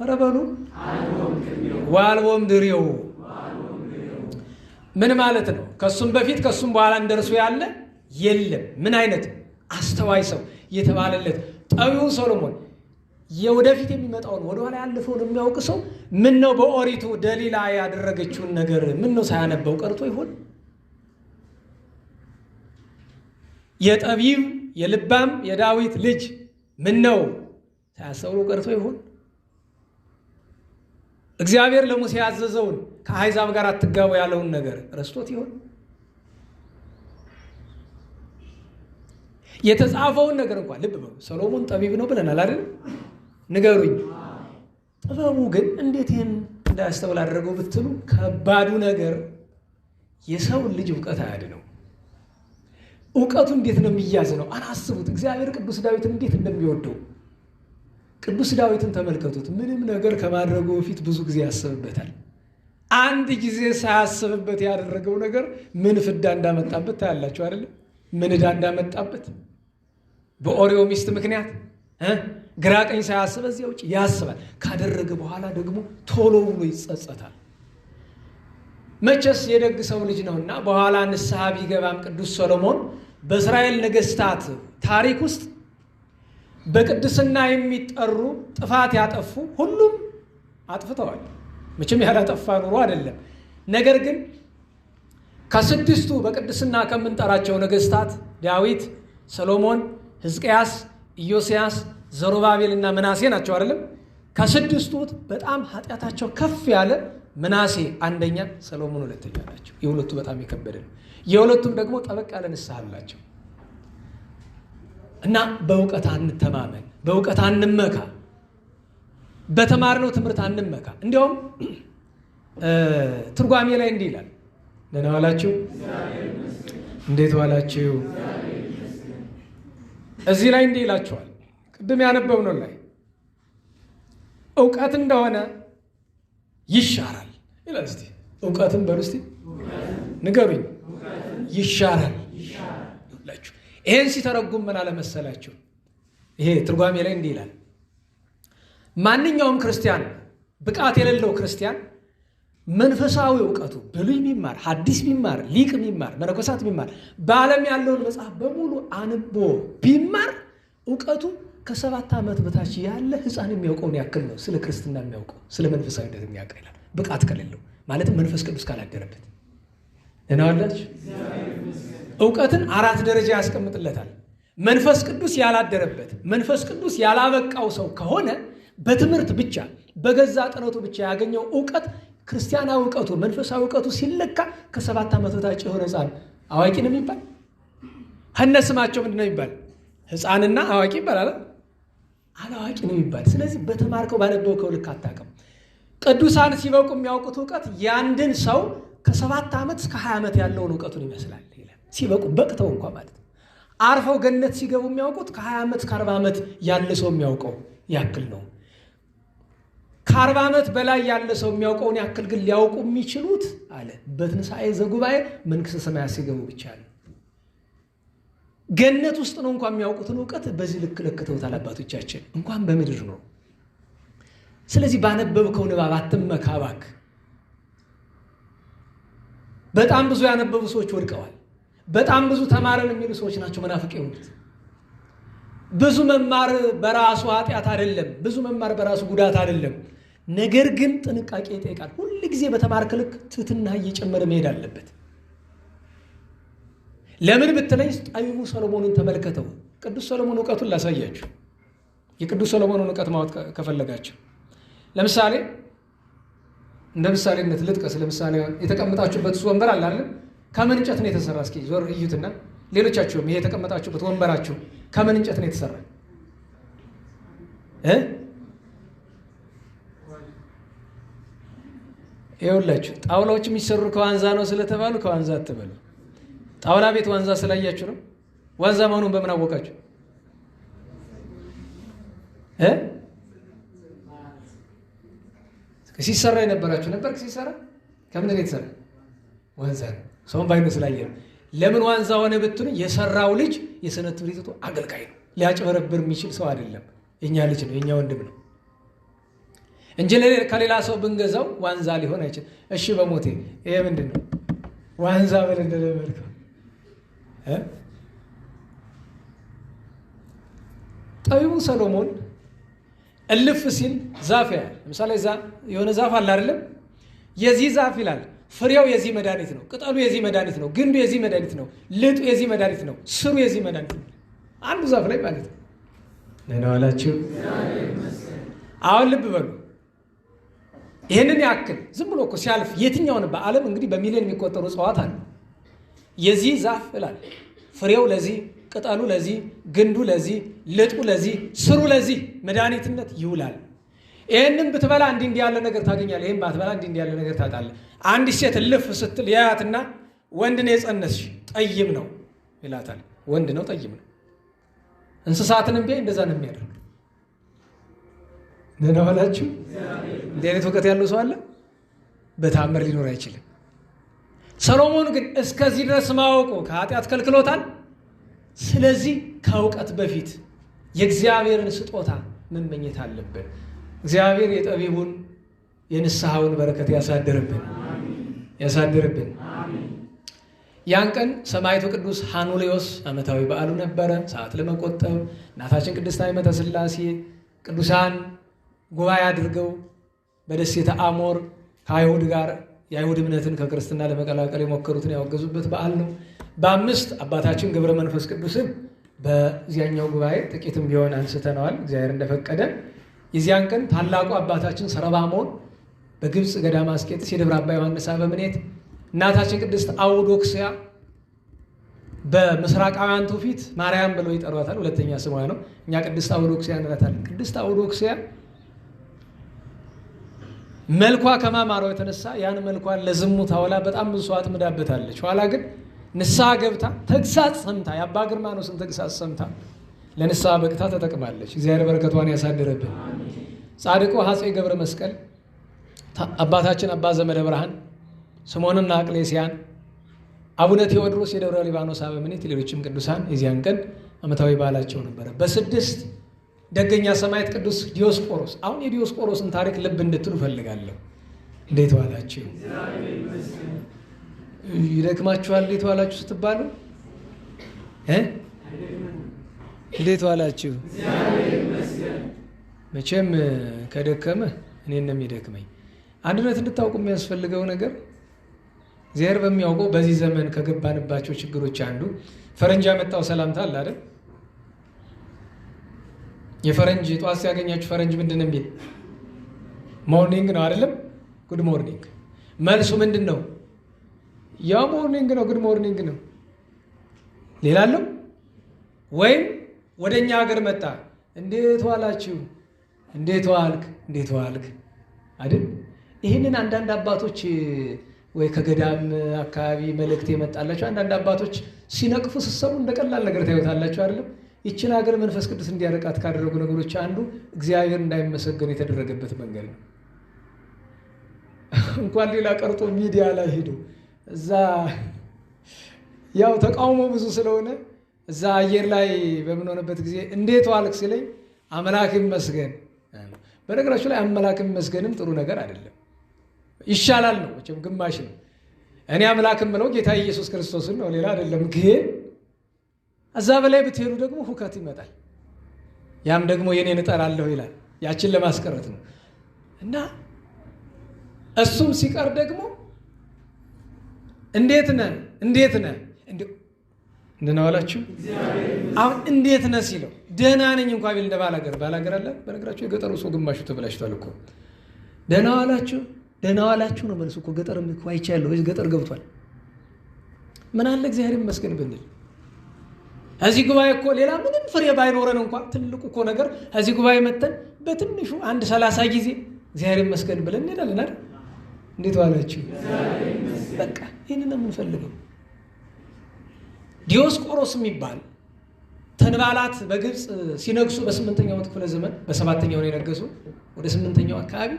ኧረ በሉ። ወአልቦም ድሬሁ ምን ማለት ነው? ከሱም በፊት ከሱም በኋላ እንደርሱ ያለ የለም። ምን አይነት አስተዋይ ሰው የተባለለት ጠቢቡ ሰሎሞን የወደፊት የሚመጣውን ወደኋላ ያለፈውን የሚያውቅ ሰው ምን ነው በኦሪቱ ደሊላ ያደረገችውን ነገር ምን ነው ሳያነበው ቀርቶ ይሆን? የጠቢብ የልባም የዳዊት ልጅ ምን ነው ሳያስተውለው ቀርቶ ይሆን? እግዚአብሔር ለሙሴ ያዘዘውን ከአሕዛብ ጋር አትጋቡ ያለውን ነገር ረስቶት ይሆን? የተጻፈውን ነገር እንኳን ልብ በሉ። ሰሎሞን ጠቢብ ነው ብለናል አይደል? ንገሩኝ። ጥበቡ ግን እንዴት ይህን እንዳያስተውል አደረገው ብትሉ ከባዱ ነገር የሰው ልጅ እውቀት አያድነው። እውቀቱ እንዴት ነው የሚያዝ ነው? አናስቡት። እግዚአብሔር ቅዱስ ዳዊትን እንዴት እንደሚወደው ቅዱስ ዳዊትን ተመልከቱት። ምንም ነገር ከማድረጉ በፊት ብዙ ጊዜ ያስብበታል። አንድ ጊዜ ሳያስብበት ያደረገው ነገር ምን ፍዳ እንዳመጣበት ታያላችሁ አይደለም? ምን ዕዳ እንዳመጣበት በኦሪዮ ሚስት ምክንያት ግራ ቀኝ ሳያስብ እዚያ ውጭ ያስባል። ካደረገ በኋላ ደግሞ ቶሎ ብሎ ይጸጸታል። መቼስ የደግ ሰው ልጅ ነውና በኋላ ንስሐ ቢገባም ቅዱስ ሰሎሞን በእስራኤል ነገስታት ታሪክ ውስጥ በቅድስና የሚጠሩ ጥፋት ያጠፉ ሁሉም አጥፍተዋል። መቼም ያላጠፋ ኑሮ አይደለም። ነገር ግን ከስድስቱ በቅድስና ከምንጠራቸው ነገስታት ዳዊት፣ ሰሎሞን፣ ሕዝቅያስ፣ ኢዮስያስ፣ ዘሩባቤልና ምናሴ ናቸው አይደለም? ከስድስቱ በጣም ኃጢአታቸው ከፍ ያለ ምናሴ አንደኛ፣ ሰሎሞን ሁለተኛ ናቸው። የሁለቱ በጣም የከበደ ነው። የሁለቱም ደግሞ ጠበቅ ያለ ንስሐ አላቸው። እና በእውቀት አንተማመን፣ በእውቀት አንመካ፣ በተማርነው ትምህርት አንመካ። እንዲያውም ትርጓሜ ላይ እንዲህ ይላል። ደህና ዋላችሁ? እንዴት ዋላችሁ? እዚህ ላይ እንዲህ ይላችኋል። ቅድም ያነበብነው ላይ እውቀት እንደሆነ ይሻራል ይላል። እስቲ እውቀትን በሉ እስቲ ንገሩኝ። ይሻራል ይላችሁ። ይሄን ሲተረጉም ምን አለ መሰላችሁ? ይሄ ትርጓሜ ላይ እንዲህ ይላል። ማንኛውም ክርስቲያን ብቃት የሌለው ክርስቲያን መንፈሳዊ እውቀቱ ብሉይ ቢማር፣ ሐዲስ ቢማር፣ ሊቅ ቢማር፣ መነኮሳት ቢማር፣ በዓለም ያለውን መጽሐፍ በሙሉ አንቦ ቢማር እውቀቱ ከ7 ዓመት በታች ያለ ሕፃን የሚያውቀውን ያክል ነው። ስለ ክርስትና የሚያውቀው ስለ መንፈሳዊነት የሚያውቀው ይላል። ብቃት ከሌለው ማለትም መንፈስ ቅዱስ ካላደረበት። ደህና ዋላችሁ? እውቀትን 4 ደረጃ ያስቀምጥለታል። መንፈስ ቅዱስ ያላደረበት መንፈስ ቅዱስ ያላበቃው ሰው ከሆነ በትምህርት ብቻ በገዛ ጥረቱ ብቻ ያገኘው እውቀት ክርስቲያናዊ እውቀቱ መንፈሳዊ እውቀቱ ሲለካ ከ7 ዓመት በታች የሆነ ሕፃን አዋቂ ነው የሚባል? ከነስማቸው ምንድን ነው የሚባል? ሕፃንና አዋቂ ይባላል። አላዋቂ ነው የሚባል። ስለዚህ በተማርከው ባነበብከው ልክ አታውቅም። ቅዱሳን ሲበቁ የሚያውቁት እውቀት ያንድን ሰው ከ7 ዓመት እስከ 20 ዓመት ያለውን እውቀቱን ይመስላል ይላል። ሲበቁ በቅተው እንኳን ማለት ነው። አርፈው ገነት ሲገቡ የሚያውቁት ከ20 ዓመት እስከ 40 ዓመት ያለ ሰው የሚያውቀው ያክል ነው። ከ40 ዓመት በላይ ያለ ሰው የሚያውቀውን ያክል ግን ሊያውቁ የሚችሉት አለ በትንሳኤ ዘጉባኤ መንግስተ ሰማያት ሲገቡ ብቻ ነው። ገነት ውስጥ ነው እንኳን የሚያውቁትን እውቀት በዚህ ልክ ለክተውታል አባቶቻችን፣ እንኳን በምድር ነው። ስለዚህ ባነበብከው ንባብ አትመካ እባክህ። በጣም ብዙ ያነበቡ ሰዎች ወድቀዋል። በጣም ብዙ ተማረን የሚሉ ሰዎች ናቸው መናፍቅ የሆኑት። ብዙ መማር በራሱ ኃጢአት አይደለም። ብዙ መማር በራሱ ጉዳት አይደለም። ነገር ግን ጥንቃቄ ይጠይቃል። ሁል ጊዜ በተማርክ ልክ ትህትና እየጨመረ መሄድ አለበት። ለምን ብትለኝ ጠቢቡ ሰሎሞንን ተመልከተው። ቅዱስ ሰሎሞን እውቀቱን ላሳያችሁ። የቅዱስ ሰሎሞንን እውቀት ማወቅ ከፈለጋችሁ ለምሳሌ እንደ ምሳሌነት ልጥቀስ። ለምሳሌ የተቀመጣችሁበት ወንበር አለ አይደል? ከምን እንጨት ነው የተሰራ? እስኪ ዞር እዩትና ሌሎቻችሁም ይሄ የተቀመጣችሁበት ወንበራችሁ ከምን እንጨት ነው የተሰራ? ይኸውላችሁ ጣውላዎች የሚሰሩ ከዋንዛ ነው ስለተባሉ ከዋንዛ አትበሉ። ጣውላ ቤት ዋንዛ ስላያችሁ ነው? ዋንዛ መሆኑን በምን አወቃችሁ? ሲሰራ የነበራችሁ ነበር? ሲሰራ ከምንድን ነው የተሰራ? ዋንዛ ነው። ሰውን ባይኑ ስላየ ነው። ለምን ዋንዛ ሆነ ብትሉ የሰራው ልጅ የሰነት ትምህርት አገልጋይ ነው። ሊያጭበረብር የሚችል ሰው አይደለም። የኛ ልጅ ነው፣ የኛ ወንድም ነው እንጂ ከሌላ ሰው ብንገዛው ዋንዛ ሊሆን አይችልም። እሺ በሞቴ ይሄ ምንድነው? ዋንዛ በል እንደለመድከው ጠቢቡ ሰሎሞን እልፍ ሲል ዛፍ ያያል። ለምሳሌ የሆነ ዛፍ አለ አይደለም? የዚህ ዛፍ ይላል ፍሬው የዚህ መድኃኒት ነው፣ ቅጠሉ የዚህ መድኃኒት ነው፣ ግንዱ የዚህ መድኃኒት ነው፣ ልጡ የዚህ መድኃኒት ነው፣ ስሩ የዚህ መድኃኒት ነው። አንዱ ዛፍ ላይ ማለት ነው። ደህና ዋላችሁ? አሁን ልብ በሉ። ይሄንን ያክል ዝም ብሎ እኮ ሲያልፍ የትኛውን በዓለም እንግዲህ በሚሊዮን የሚቆጠሩ እጽዋት አሉ። የዚህ ዛፍ ይላል ፍሬው ለዚህ፣ ቅጠሉ ለዚህ፣ ግንዱ ለዚህ፣ ልጡ ለዚህ፣ ስሩ ለዚህ መድኃኒትነት ይውላል። ይሄንን ብትበላ እንዲህ እንዲህ ያለ ነገር ታገኛለህ፣ ይሄን ባትበላ እንዲህ እንዲህ ያለ ነገር ታጣለህ። አንዲት ሴት እልፍ ስትል ያያትና ወንድ ነው የጸነስሽ ጠይም ነው ይላታል። ወንድ ነው ጠይም ነው። እንስሳትንም ቢያይ እንደዛ ነው የሚያደርግ። ደህና ዋላችሁ? እንዲህ አይነት እውቀት ያለው ሰው አለ? በተአምር ሊኖር አይችልም። ሰሎሞን ግን እስከዚህ ድረስ ማወቁ ከኃጢአት ከልክሎታል። ስለዚህ ከእውቀት በፊት የእግዚአብሔርን ስጦታ መመኘት አለብን። እግዚአብሔር የጠቢቡን የንስሐውን በረከት ያሳድርብን ያሳድርብን። ያን ቀን ሰማዕቱ ቅዱስ ሐኑሌዎስ ዓመታዊ በዓሉ ነበረ። ሰዓት ለመቆጠብ እናታችን ቅድስት ሃይማኖተ ሥላሴ ቅዱሳን ጉባኤ አድርገው በደሴተ አሞር ከአይሁድ ጋር የአይሁድ እምነትን ከክርስትና ለመቀላቀል የሞከሩትን ያወገዙበት በዓል ነው። በአምስት አባታችን ገብረ መንፈስ ቅዱስን በዚያኛው ጉባኤ ጥቂትም ቢሆን አንስተነዋል፣ እግዚአብሔር እንደፈቀደ። የዚያን ቀን ታላቁ አባታችን ሰረባሞን በግብፅ ገዳመ አስቄጥስ የደብረ አባ ዮሐንስ አበምኔት፣ እናታችን ቅድስት አውዶክስያ በምስራቃውያን ትውፊት ማርያም ብለው ይጠሯታል፣ ሁለተኛ ስሟ ነው። እኛ ቅድስት አውዶክስያ እንላታለን። ቅድስት አውዶክስያ መልኳ ከማማሯ የተነሳ ያን መልኳን ለዝሙት አውላ በጣም ብዙ ሰው አጥምዳበታለች። ኋላ ግን ንስሐ ገብታ ተግሳጽ ሰምታ የአባ ግርማኖስን ተግሳጽ ሰምታ ለንስሐ በቅታ ተጠቅማለች። እግዚአብሔር በረከቷን ያሳድርብን። ጻድቁ አፄ ገብረ መስቀል፣ አባታችን አባ ዘመደ ብርሃን፣ ስምዖንና አቅሌስያን፣ አቡነ ቴዎድሮስ የደብረ ሊባኖስ አበምኔት፣ ሌሎችም ቅዱሳን የዚያን ቀን ዓመታዊ በዓላቸው ነበረ። በስድስት ደገኛ ሰማዕት ቅዱስ ዲዮስቆሮስ። አሁን የዲዮስቆሮስን ታሪክ ልብ እንድትሉ እፈልጋለሁ። እንዴት ዋላችሁ? ይደክማችኋል? እንዴት ዋላችሁ ስትባሉ እንዴት ዋላችሁ? መቼም ከደከመ እኔን ነው የሚደክመኝ። አንድነት እንድታውቁ የሚያስፈልገው ነገር እግዚአብሔር በሚያውቀው በዚህ ዘመን ከገባንባቸው ችግሮች አንዱ ፈረንጅ ያመጣው ሰላምታ አለ አይደል? የፈረንጅ ጧት ሲያገኛችሁ ፈረንጅ ምንድን ነው የሚል? Morning ነው አይደለም? Good morning። መልሱ ምንድን ነው? ያው morning ነው፣ good morning ነው። ሌላ አለው? ወይም ወደኛ ሀገር መጣ፣ እንዴት ዋላችሁ፣ እንዴት ዋልክ፣ እንዴት ዋልክ አይደል? ይህንን አንዳንድ አባቶች ወይ ከገዳም አካባቢ መልእክት የመጣላቸው አንዳንድ አባቶች ሲነቅፉ ሲሰሙ እንደቀላል ነገር ታዩታላችሁ አይደለም? ይችን ሀገር መንፈስ ቅዱስ እንዲያረቃት ካደረጉ ነገሮች አንዱ እግዚአብሔር እንዳይመሰገን የተደረገበት መንገድ ነው። እንኳን ሌላ ቀርቶ ሚዲያ ላይ ሄዶ እዛ ያው ተቃውሞ ብዙ ስለሆነ እዛ አየር ላይ በምንሆንበት ጊዜ እንዴት ዋልክ ሲለኝ አምላክ ይመስገን። በነገራችሁ ላይ አምላክ ይመስገንም ጥሩ ነገር አይደለም፣ ይሻላል ነው መቼም ግማሽ ነው። እኔ አምላክ የምለው ጌታ ኢየሱስ ክርስቶስን ነው፣ ሌላ አይደለም። ግን እዛ በላይ ብትሄዱ ደግሞ ሁከት ይመጣል። ያም ደግሞ የኔን እጠራለሁ ይላል። ያችን ለማስቀረት ነው። እና እሱም ሲቀር ደግሞ እንዴት ነህ እንዴት ነህ እንደናዋላችሁ አሁን እንዴት ነህ ሲለው ደህና ነኝ እንኳን ቢል እንደ ባላገር ባላገር አለ። በነገራችሁ የገጠሩ ሰው ግማሹ ተበላሽቷል እኮ። ደህና ዋላችሁ ደህና ዋላችሁ ነው መልሱ እኮ። ገጠርም እኮ አይቻለሁ፣ ገጠር ገብቷል። ምን አለ እግዚአብሔር ይመስገን ብንል እዚህ ጉባኤ እኮ ሌላ ምንም ፍሬ ባይኖረን እንኳን ትልቁ እኮ ነገር እዚህ ጉባኤ መተን በትንሹ አንድ 30 ጊዜ እግዚአብሔር ይመስገን ብለን እንሄዳለን አይደል? እንዴት ዋላችሁ? በቃ ይሄንን ነው የምንፈልገው። ዲዮስቆሮስ የሚባል ተንባላት በግብፅ ሲነግሱ በ8ኛው ክፍለ ዘመን በ7ኛው ነው የነገሱ፣ ወደ 8ኛው አካባቢ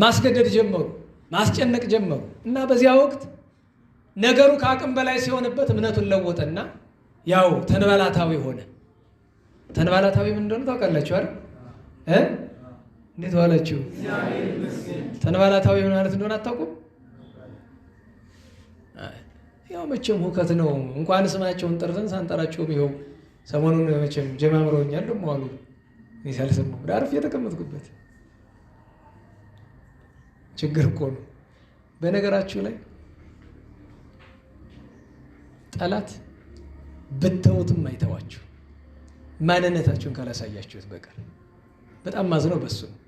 ማስገደድ ጀመሩ፣ ማስጨነቅ ጀመሩ። እና በዚያ ወቅት ነገሩ ከአቅም በላይ ሲሆንበት እምነቱን ለወጠና ያው ተንባላታዊ ሆነ። ተንባላታዊ ምን እንደሆነ ታውቃላችሁ አይደል? እንዴት ዋላችሁ? ተንባላታዊ ማለት እንደሆነ አታውቁም? ያው መቼም ሁከት ነው። እንኳን ስማቸውን ጠርተን ሳንጠራቸውም ይኸው ሰሞኑን መቼም ጀማምረውኛል ደሞ አሉ። እኔ ሳልሰማሁ አርፌ የተቀመጥኩበት ችግር እኮ ነው። በነገራችሁ ላይ ጠላት ብተውትም አይተዋችሁ ማንነታችሁን ካላሳያችሁት በቀር። በጣም ማዝነው በሱ ነው።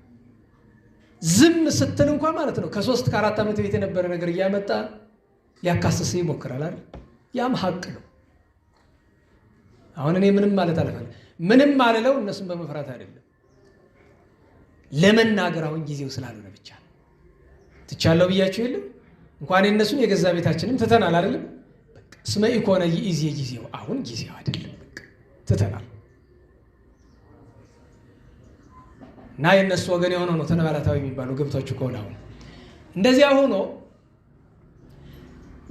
ዝም ስትል እንኳን ማለት ነው ከ3 ከ4 ዓመት በፊት የነበረ ነገር እያመጣ ሊያካስስ ይሞክራል አይደል? ያም ሀቅ ነው። አሁን እኔ ምንም ማለት አልፈልግም። ምንም አልለው እነሱን በመፍራት አይደለም፣ ለመናገር አሁን ጊዜው ስላልሆነ ብቻ ነው። ትቻለው ብያችሁ የለም እንኳን የእነሱን የገዛ ቤታችንም ትተናል አይደለም? በቃ እስመ ኢኮነ ይእዜ ጊዜው፣ አሁን ጊዜው አይደለም፣ በቃ ትተናል። እና የእነሱ ወገን የሆነው ነው ተነባላታዊ የሚባለው ገብቷችሁ ከሆነ። አሁን እንደዚያ ሆኖ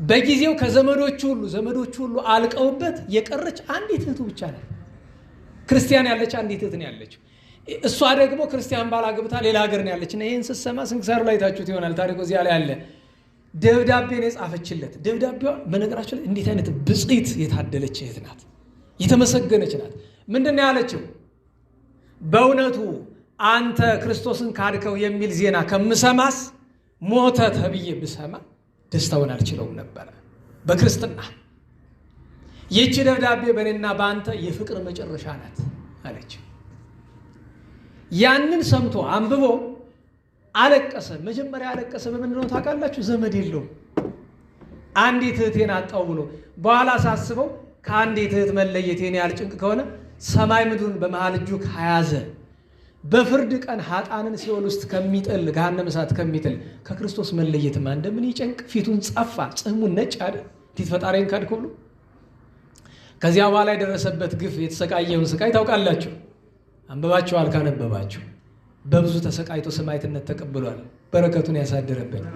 በጊዜው ከዘመዶቹ ሁሉ ዘመዶቹ ሁሉ አልቀውበት የቀረች አንዲት እህቱ ብቻ ናት። ክርስቲያን ያለች አንዲት እህት ነው ያለችው። እሷ ደግሞ ክርስቲያን ባል አግብታ ሌላ ሀገር ነው ያለች። እና ይሄን ስትሰማ ስንክሳሩ ላይ ታችሁት ይሆናል፣ ታሪኩ እዚያ ላይ አለ። ደብዳቤን የጻፈችለት። ደብዳቤዋ በነገራችን ላይ እንዴት አይነት ብፅዕት የታደለች እህት ናት፣ የተመሰገነች ናት። ምንድን ነው ያለችው? በእውነቱ አንተ ክርስቶስን ካድከው የሚል ዜና ከምሰማስ ሞተ ተብዬ ብሰማ ደስታውን አልችለውም ነበረ። በክርስትና ይህቺ ደብዳቤ በእኔና በአንተ የፍቅር መጨረሻ ናት አለች። ያንን ሰምቶ አንብቦ አለቀሰ። መጀመሪያ አለቀሰ በምንድን ነው ታውቃላችሁ? ዘመድ የለውም። አንዲት እህቴን አጣው ብሎ በኋላ ሳስበው ከአንዲት እህት መለየት የኔ ያህል ጭንቅ ከሆነ ሰማይ ምድሩን በመሃል እጁ ከያዘ በፍርድ ቀን ኃጥአንን ሲኦል ውስጥ ከሚጥል ገሃነመ እሳት ከሚጥል ከክርስቶስ መለየትማ እንደምን ይጨንቅ። ፊቱን ጸፋ፣ ጽሕሙን ነጭ አይደል? እንዴት ፈጣሪን ካድኩ ብሎ። ከዚያ በኋላ የደረሰበት ግፍ የተሰቃየውን ስቃይ ታውቃላችሁ፣ አንብባችኋል ካነበባችሁ። በብዙ ተሰቃይቶ ሰማዕትነት ተቀብሏል። በረከቱን ያሳድርብን።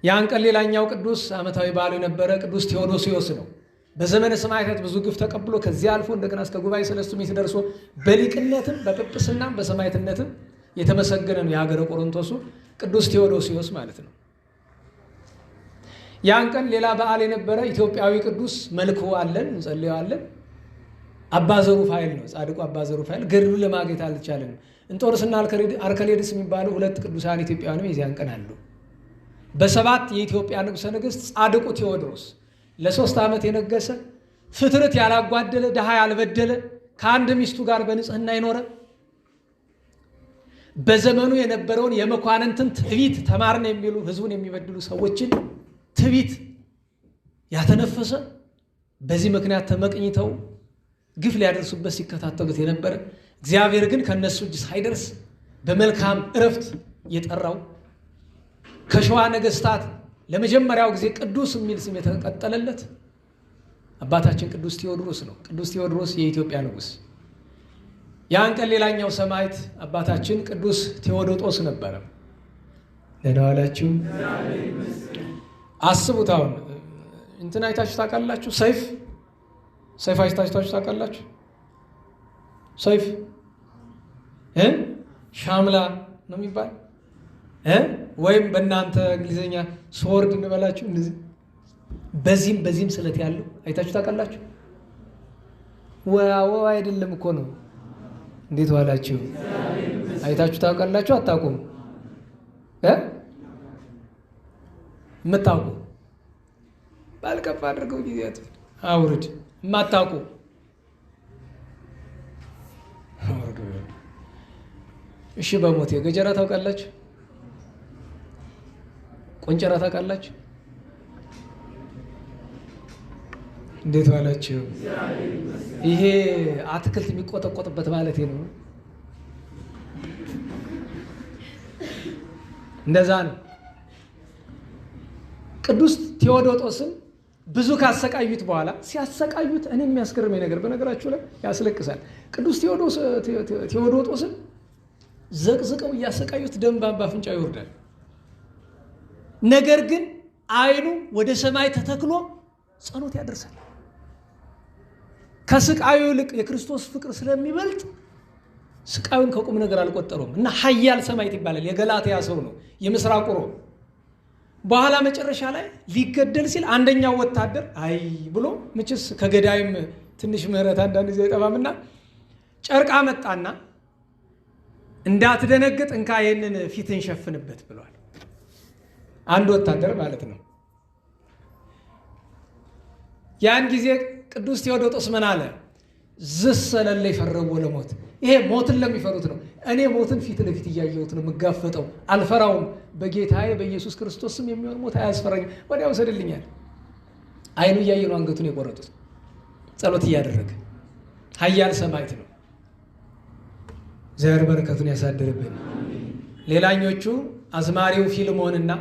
ያን ቀን ሌላኛው ቅዱስ ዓመታዊ በዓሉ የነበረ ቅዱስ ቴዎዶሲዮስ ነው። በዘመነ ሰማዕታት ብዙ ግፍ ተቀብሎ ከዚያ አልፎ እንደገና እስከ ጉባኤ ሰለስቱ ምዕት ደርሶ በሊቅነትም በጵጵስናም በሰማዕትነትም የተመሰገነ ነው። የሀገረ ቆሮንቶሱ ቅዱስ ቴዎዶሲዮስ ማለት ነው። ያን ቀን ሌላ በዓል የነበረ ኢትዮጵያዊ ቅዱስ መልኩ አለን እንጸልየዋለን። አባ ዘሩፋኤል ነው። ጻድቁ አባ ዘሩፋኤል ገድሉን ለማግኘት አልቻለንም። እንጦርስና አርከሌድስ የሚባሉ ሁለት ቅዱሳን ኢትዮጵያውያንም የዚያን ቀን አሉ። በሰባት የኢትዮጵያ ንጉሠ ነገሥት ጻድቁ ቴዎድሮስ ለ3 ዓመት የነገሰ ፍትርት ያላጓደለ ድሃ ያልበደለ ከአንድ ሚስቱ ጋር በንጽህና የኖረ በዘመኑ የነበረውን የመኳንንትን ትዕቢት ተማርን የሚሉ ህዝቡን የሚበድሉ ሰዎችን ትዕቢት ያተነፈሰ በዚህ ምክንያት ተመቅኝተው ግፍ ሊያደርሱበት ሲከታተሉት የነበረ እግዚአብሔር ግን ከነሱ እጅ ሳይደርስ በመልካም እረፍት የጠራው ከሸዋ ነገስታት ለመጀመሪያው ጊዜ ቅዱስ የሚል ስም የተቀጠለለት አባታችን ቅዱስ ቴዎድሮስ ነው። ቅዱስ ቴዎድሮስ የኢትዮጵያ ንጉስ። ያን ቀን ሌላኛው ሰማዕት አባታችን ቅዱስ ቴዎዶጦስ ነበረ። ደህና ዋላችሁ። አስቡት አሁን እንትን አይታችሁ ታውቃላችሁ? ሰይፍ ሰይፍ አይታችሁ ታውቃላችሁ? ሰይፍ ሻምላ ነው የሚባል ወይም በእናንተ እንግሊዘኛ sword እንበላችሁ። እንደዚህ በዚህም በዚህም ስለት ያለው አይታችሁ ታውቃላችሁ? ወ አይደለም እኮ ነው። እንዴት ዋላችሁ? አይታችሁ ታውቃላችሁ? አታውቁም? የምታውቁ ባልከፍ አድርገው ጊዜያት አውርድ። የማታውቁ አውርድ። እሺ በሞቴ ገጀራ ታውቃላችሁ? ቆንጨራ ታውቃላችሁ? እንዴት ዋላችሁ? ይሄ አትክልት የሚቆጠቆጥበት ማለት ነው። እንደዛ ነው። ቅዱስ ቴዎዶጦስን ብዙ ካሰቃዩት በኋላ ሲያሰቃዩት እኔ የሚያስገርመኝ ነገር በነገራችሁ ላይ ያስለቅሳል። ቅዱስ ቴዎዶጦስን ዘቅዝቀው እያሰቃዩት ደም በአፍንጫው ይወርዳል። ነገር ግን አይኑ ወደ ሰማይ ተተክሎ ጸሎት ያደርሳል። ከስቃዩ ይልቅ የክርስቶስ ፍቅር ስለሚበልጥ ስቃዩን ከቁም ነገር አልቆጠረውም እና ኃያል ሰማዕት ይባላል። የገላትያ ሰው ነው፣ የምስራቁ ሮም። በኋላ መጨረሻ ላይ ሊገደል ሲል አንደኛው ወታደር አይ ብሎ ምችስ ከገዳይም ትንሽ ምህረት አንዳንድ ጊዜ አይጠፋምና ጨርቅ አመጣና እንዳትደነግጥ እንካ ይሄንን ፊትን ሸፍንበት ብሏል። አንድ ወታደር ማለት ነው። ያን ጊዜ ቅዱስ ቴዎዶጦስ ምን አለ? ዝሰለለ ይፈረው ለሞት። ይሄ ሞትን ለሚፈሩት ነው። እኔ ሞትን ፊት ለፊት እያየሁት ነው የምጋፈጠው፣ አልፈራውም። በጌታዬ በኢየሱስ ክርስቶስ ስም የሚሆን ሞት አያስፈራኝም። ወዲያው ወሰድልኛል። አይኑ እያየ ነው አንገቱን የቆረጡት፣ ጸሎት እያደረገ። ኃያል ሰማዕት ነው። እግዚአብሔር በረከቱን ያሳድርብን። ሌላኞቹ አዝማሪው ፊልሞንና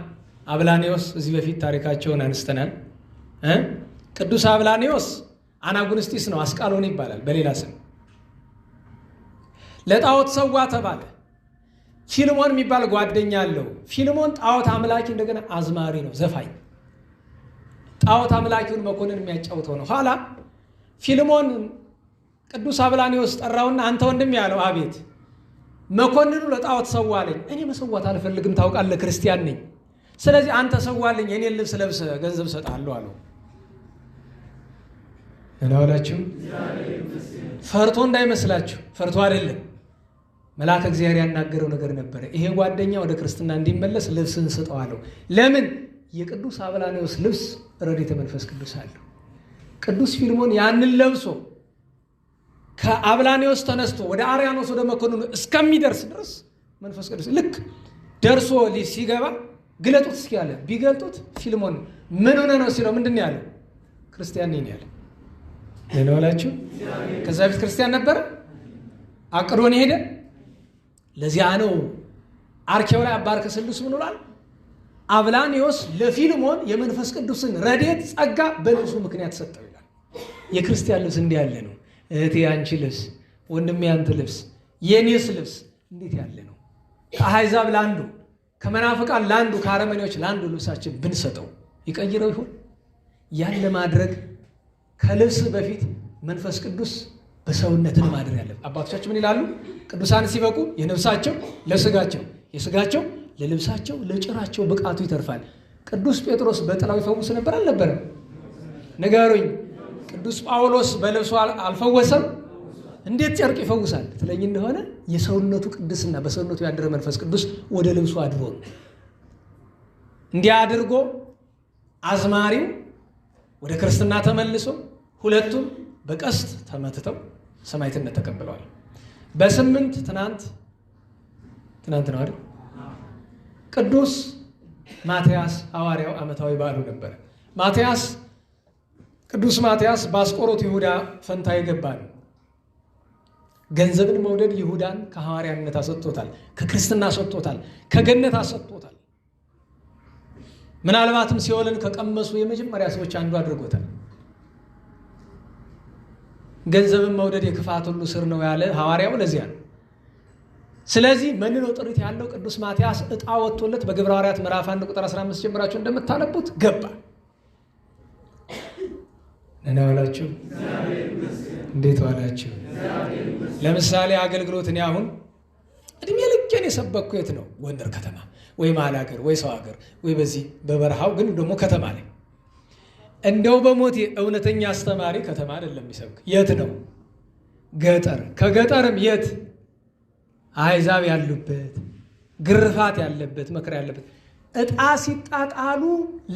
አብላኔዎስ እዚህ በፊት ታሪካቸውን አንስተናል። ቅዱስ አብላኔዎስ አናጉንስጢስ ነው፣ አስቃሎን ይባላል በሌላ ስም። ለጣዖት ሰዋ ተባለ። ፊልሞን የሚባል ጓደኛ አለው። ፊልሞን ጣዖት አምላኪ እንደገና አዝማሪ ነው፣ ዘፋኝ። ጣዖት አምላኪውን መኮንን የሚያጫውተው ነው። ኋላ ፊልሞን ቅዱስ አብላኔዎስ ጠራውና አንተ ወንድም ያለው፣ አቤት። መኮንኑ ለጣዖት ሰዋ አለኝ። እኔ መሰዋት አልፈልግም ታውቃለህ፣ ክርስቲያን ነኝ። ስለዚህ አንተ ሰዋልኝ፣ የኔን ልብስ ለብሰህ ገንዘብ እሰጥሃለሁ አለው። ደህና ዋላችሁ። ፈርቶ እንዳይመስላችሁ፣ ፈርቶ አይደለም። መልአከ እግዚአብሔር ያናገረው ነገር ነበረ። ይሄ ጓደኛ ወደ ክርስትና እንዲመለስ ልብስን ስጠው አለው። ለምን? የቅዱስ አብላኒዎስ ልብስ ረድኤተ መንፈስ ቅዱስ አለው። ቅዱስ ፊልሞን ያንን ለብሶ ከአብላኒዎስ ተነስቶ ወደ አርያኖስ ወደ መኮንኑ እስከሚደርስ ድረስ መንፈስ ቅዱስ ልክ ደርሶ ሲገባ ግለጡት እስኪ አለ። ቢገልጡት ፊልሞን ምን ሆነ ነው ሲለው ምንድን ነው ያለው? ክርስቲያን ነኝ ያለ። ደህና ዋላችሁ። ከዛ በፊት ክርስቲያን ነበረ? አቅዶን ሄደ። ለዚያ ነው አርኬው ላይ አባ አርከስሉስ ምን ብሏል? አብላኒዎስ ለፊልሞን የመንፈስ ቅዱስን ረድኤት ጸጋ በልብሱ ምክንያት ሰጠው ይላል። የክርስቲያን ልብስ እንዲህ ያለ ነው። እህቴ አንቺ ልብስ፣ ወንድሜ አንተ ልብስ፣ የኔስ ልብስ እንዴት ያለ ነው? ከአሕዛብ ለአንዱ፣ ከመናፍቃን ለአንዱ፣ ከአረመኔዎች ለአንዱ ልብሳችን ብንሰጠው ይቀይረው ይሆን? ያን ለማድረግ ከልብስ በፊት መንፈስ ቅዱስ በሰውነትን ማደር ያለብን። አባቶቻችን ምን ይላሉ? ቅዱሳን ሲበቁ የነፍሳቸው ለስጋቸው፣ የስጋቸው ለልብሳቸው፣ ለጭራቸው ብቃቱ ይተርፋል። ቅዱስ ጴጥሮስ በጥላው ይፈውስ ነበር አልነበረም? ንገሩኝ። ቅዱስ ጳውሎስ በልብሱ አልፈወሰም? እንዴት ጨርቅ ይፈውሳል ትለኝ እንደሆነ የሰውነቱ ቅድስና በሰውነቱ ያደረ መንፈስ ቅዱስ ወደ ልብሱ አድሮ ነው። እንዲህ አድርጎ አዝማሪው ወደ ክርስትና ተመልሶ ሁለቱም በቀስት ተመትተው ሰማዕትነት ተቀብለዋል። በ8 ትናንት ነው አይደል? ቅዱስ ማትያስ ሐዋርያው ዓመታዊ በዓሉ ነበር። ማትያስ ቅዱስ ማትያስ በአስቆሮቱ ይሁዳ ፈንታ የገባ ነው። ገንዘብን መውደድ ይሁዳን ከሐዋርያነት አሰጥቶታል፣ ከክርስትና አሰጥቶታል፣ ከገነት አሰጥቶታል። ምናልባትም ሲኦልን ከቀመሱ የመጀመሪያ ሰዎች አንዱ አድርጎታል። ገንዘብን መውደድ የክፋት ሁሉ ስር ነው ያለ ሐዋርያው ለዚያ ነው። ስለዚህ መንኖ ጥሪት ያለው ቅዱስ ማትያስ ዕጣ ወጥቶለት በግብረ ሐዋርያት ምዕራፍ 1 ቁጥር 15 ጀምራችሁ እንደምታነቡት ገባ። ደህና ዋላችሁ? እንዴት ዋላችሁ? ለምሳሌ አገልግሎት እኔ አሁን እድሜ ልኬን የሰበኩ የት ነው? ጎንደር ከተማ ወይ መሀል ሀገር ወይ ሰው ሀገር ወይ በዚህ በበረሃው ግን ደግሞ ከተማ ላይ እንደው በሞቴ እውነተኛ አስተማሪ ከተማ አይደለም የሚሰብክ። የት ነው? ገጠር። ከገጠርም የት? አሕዛብ ያሉበት፣ ግርፋት ያለበት፣ መከራ ያለበት። ዕጣ ሲጣጣሉ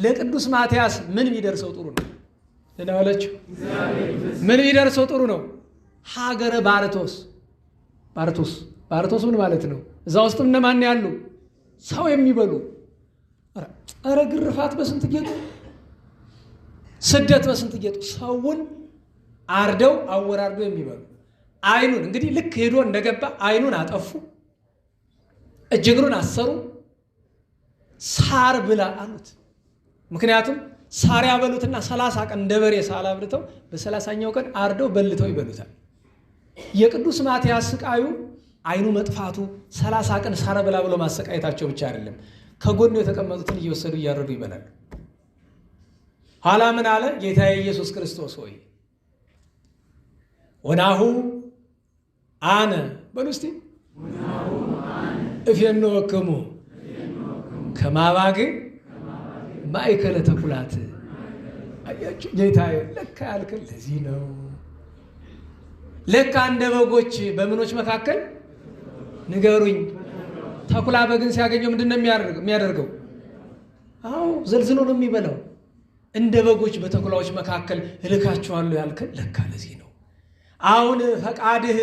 ለቅዱስ ማትያስ ምን ቢደርሰው ጥሩ ነው? ደህና ዋላችሁ? ምን ቢደርሰው ጥሩ ነው? ሀገረ ባርቶስ። ባርቶስ ባርቶስ ምን ማለት ነው? እዛ ውስጥም እነማን ያሉ? ሰው የሚበሉ። ኧረ ግርፋት በስንት ጌጡ፣ ስደት በስንት ጌጡ፣ ሰውን አርደው አወራርደው የሚበሉ። አይኑን እንግዲህ ልክ ሄዶ እንደገባ አይኑን አጠፉ፣ እጅ እግሩን አሰሩ፣ ሳር ብላ አሉት። ምክንያቱም ሳር ያበሉትና 30 ቀን እንደ በሬ ሳር አብልተው በ30ኛው ቀን አርደው በልተው ይበሉታል። የቅዱስ ማትያስ ስቃዩ አይኑ መጥፋቱ 30 ቀን ሳር ብላ ብሎ ማሰቃየታቸው ብቻ አይደለም፣ ከጎኑ የተቀመጡትን እየወሰዱ እያረዱ ይበላሉ። ኋላ ምን አለ? ጌታዬ ኢየሱስ ክርስቶስ ሆይ ወናሁ አነ በሉ እስቲ እፌንወክሙ ከመ አባግዕ ማእከለ ተኩላት። አያችሁ ጌታዬ፣ ለካ ያልከን ለዚህ ነው። ለካ እንደ በጎች በምኖች መካከል ንገሩኝ፣ ተኩላ በግን ሲያገኘው ምንድን ነው የሚያደርገው? አዎ ዘልዝሎ ነው የሚበላው። እንደ በጎች በተኩላዎች መካከል እልካቸዋለሁ ያልከን ለካ ለዚህ ነው። አሁን ፈቃድህ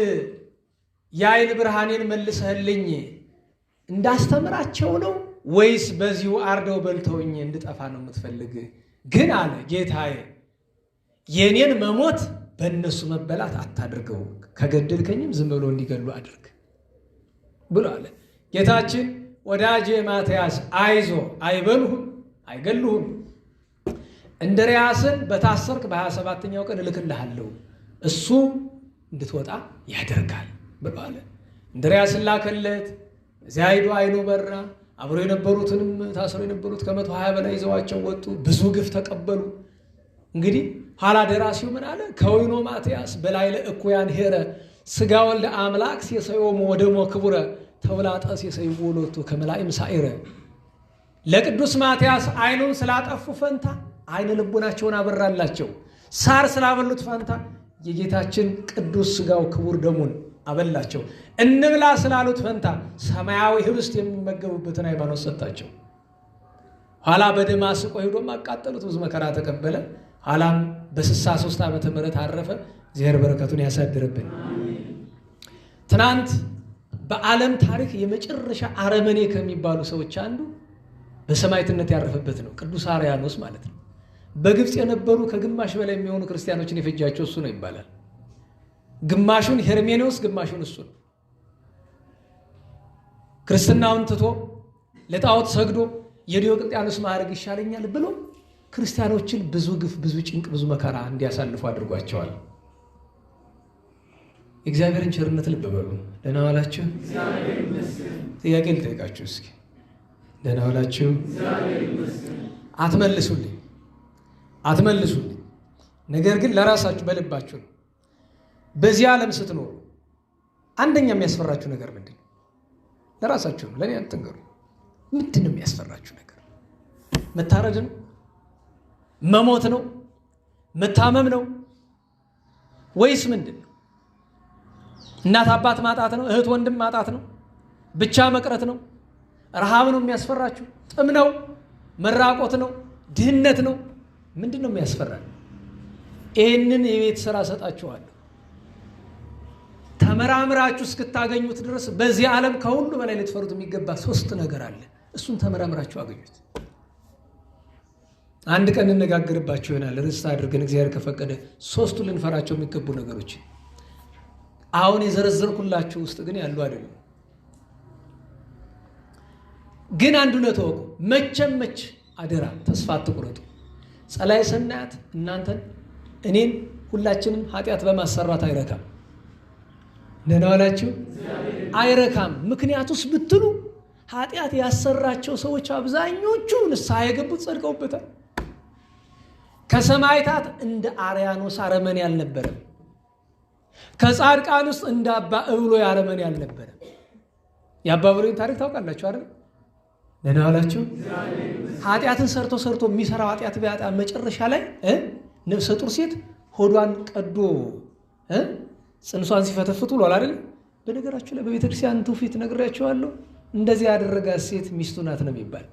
የዓይን ብርሃኔን መልሰህልኝ እንዳስተምራቸው ነው ወይስ በዚሁ አርደው በልተውኝ እንድጠፋ ነው የምትፈልግ? ግን አለ ጌታዬ የኔን መሞት በእነሱ መበላት አታድርገው፣ ከገደልከኝም ዝም ብሎ እንዲገሉ አድርግ ብሎ አለ። ጌታችን ወዳጄ ማትያስ አይዞ፣ አይበሉህም፣ አይገሉህም። እንድርያስን በታሰርክ በ27ኛው ቀን እልክልሃለሁ፣ እሱ እንድትወጣ ያደርጋል ብሎ አለ። እንድርያስን ላከለት። እዚያ ሄዶ አይኑ በራ። አብሮ የነበሩትንም ታስረው የነበሩት ከ120 በላይ ይዘዋቸው ወጡ። ብዙ ግፍ ተቀበሉ። እንግዲህ ኋላ ደራሲው ምን አለ? ከወይኖ ማትያስ በላዕለ እኩያን ሄረ ሥጋ ወልደ አምላክ ሴሰዮሙ ወደሞ ክቡረ ተውላጠ ሴሰይዎ ሎቱ ከመላእም ሳይረ። ለቅዱስ ማትያስ ዓይኑን ስላጠፉ ፈንታ ዓይነ ልቦናቸውን አበራላቸው። ሳር ስላበሉት ፈንታ የጌታችን ቅዱስ ሥጋው ክቡር ደሙን አበላቸው። እንብላ ስላሉት ፈንታ ሰማያዊ ህብስት የሚመገቡበትን ሃይማኖት ሰጣቸው። ኋላ በደማስቆ ሄዶም አቃጠሉት። ብዙ መከራ ተቀበለ። ኋላም በ63 ዓመተ ምህረት አረፈ። እግዚአብሔር በረከቱን ያሳድርብን። ትናንት በዓለም ታሪክ የመጨረሻ አረመኔ ከሚባሉ ሰዎች አንዱ በሰማዕትነት ያረፈበት ነው፣ ቅዱስ አርያኖስ ማለት ነው። በግብፅ የነበሩ ከግማሽ በላይ የሚሆኑ ክርስቲያኖችን የፈጃቸው እሱ ነው ይባላል። ግማሹን ሄርሜኔዎስ፣ ግማሹን እሱ ነው። ክርስትናውን ትቶ ለጣዖት ሰግዶ የዲዮቅልጥያኖስ ማዕረግ ይሻለኛል ብሎ ክርስቲያኖችን ብዙ ግፍ፣ ብዙ ጭንቅ፣ ብዙ መከራ እንዲያሳልፉ አድርጓቸዋል። የእግዚአብሔርን ቸርነት ልብ በሉ። ደህና ዋላችሁ። ጥያቄ ልጠይቃችሁ እስኪ። ደህና ዋላችሁ። አትመልሱልኝ፣ አትመልሱልኝ። ነገር ግን ለራሳችሁ በልባችሁ ነው። በዚህ ዓለም ስትኖሩ አንደኛ የሚያስፈራችሁ ነገር ምንድን ነው? ለራሳችሁ ነው፣ ለእኔ አትንገሩ። ምንድን ነው የሚያስፈራችሁ ነገር? መታረድ ነው? መሞት ነው? መታመም ነው? ወይስ ምንድን ነው? እናት አባት ማጣት ነው? እህት ወንድም ማጣት ነው? ብቻ መቅረት ነው? ረሃብ ነው የሚያስፈራችሁ? ጥም ነው? መራቆት ነው? ድህነት ነው? ምንድን ነው የሚያስፈራ? ይህንን የቤት ስራ እሰጣችኋለሁ። ተመራምራችሁ እስክታገኙት ድረስ በዚህ ዓለም ከሁሉ በላይ ልትፈሩት የሚገባ ሶስት ነገር አለ። እሱን ተመራምራችሁ አገኙት። አንድ ቀን እንነጋገርባቸው ይሆናል ርዕስ አድርገን እግዚአብሔር ከፈቀደ ሶስቱ ልንፈራቸው የሚገቡ ነገሮች። አሁን የዘረዘርኩላችሁ ውስጥ ግን ያሉ አይደሉም። ግን አንዱ ነው ተወቁ። መቼም መች አደራ ተስፋ አትቁረጡ። ጸላይ ሰናያት እናንተን እኔን ሁላችንም ኃጢአት በማሰራት አይረካም። ደህና ዋላችሁ። አይረካም። ምክንያቱስ ብትሉ ኃጢአት ያሰራቸው ሰዎች አብዛኞቹ ንስሐ የገቡት ጸድቀውበታል። ከሰማዕታት እንደ አርያኖስ አረመኔ አልነበረም። ከጻድቃን ውስጥ እንደ አባ እብሎይ አረመኔ አልነበረም። የአባ እብሎይን ታሪክ ታውቃላችሁ አይደል? ደህና ዋላችሁ። ኃጢአትን ሰርቶ ሰርቶ የሚሰራው ኃጢአት ቢያጣ መጨረሻ ላይ ነፍሰ ጡር ሴት ሆዷን ቀዶ ጽንሷን ሲፈተፍት ውሏል አይደል? በነገራችሁ ላይ በቤተክርስቲያን ትውፊት ነግሬያችኋለሁ። እንደዚህ ያደረጋት ሴት ሚስቱ ናት ነው የሚባል።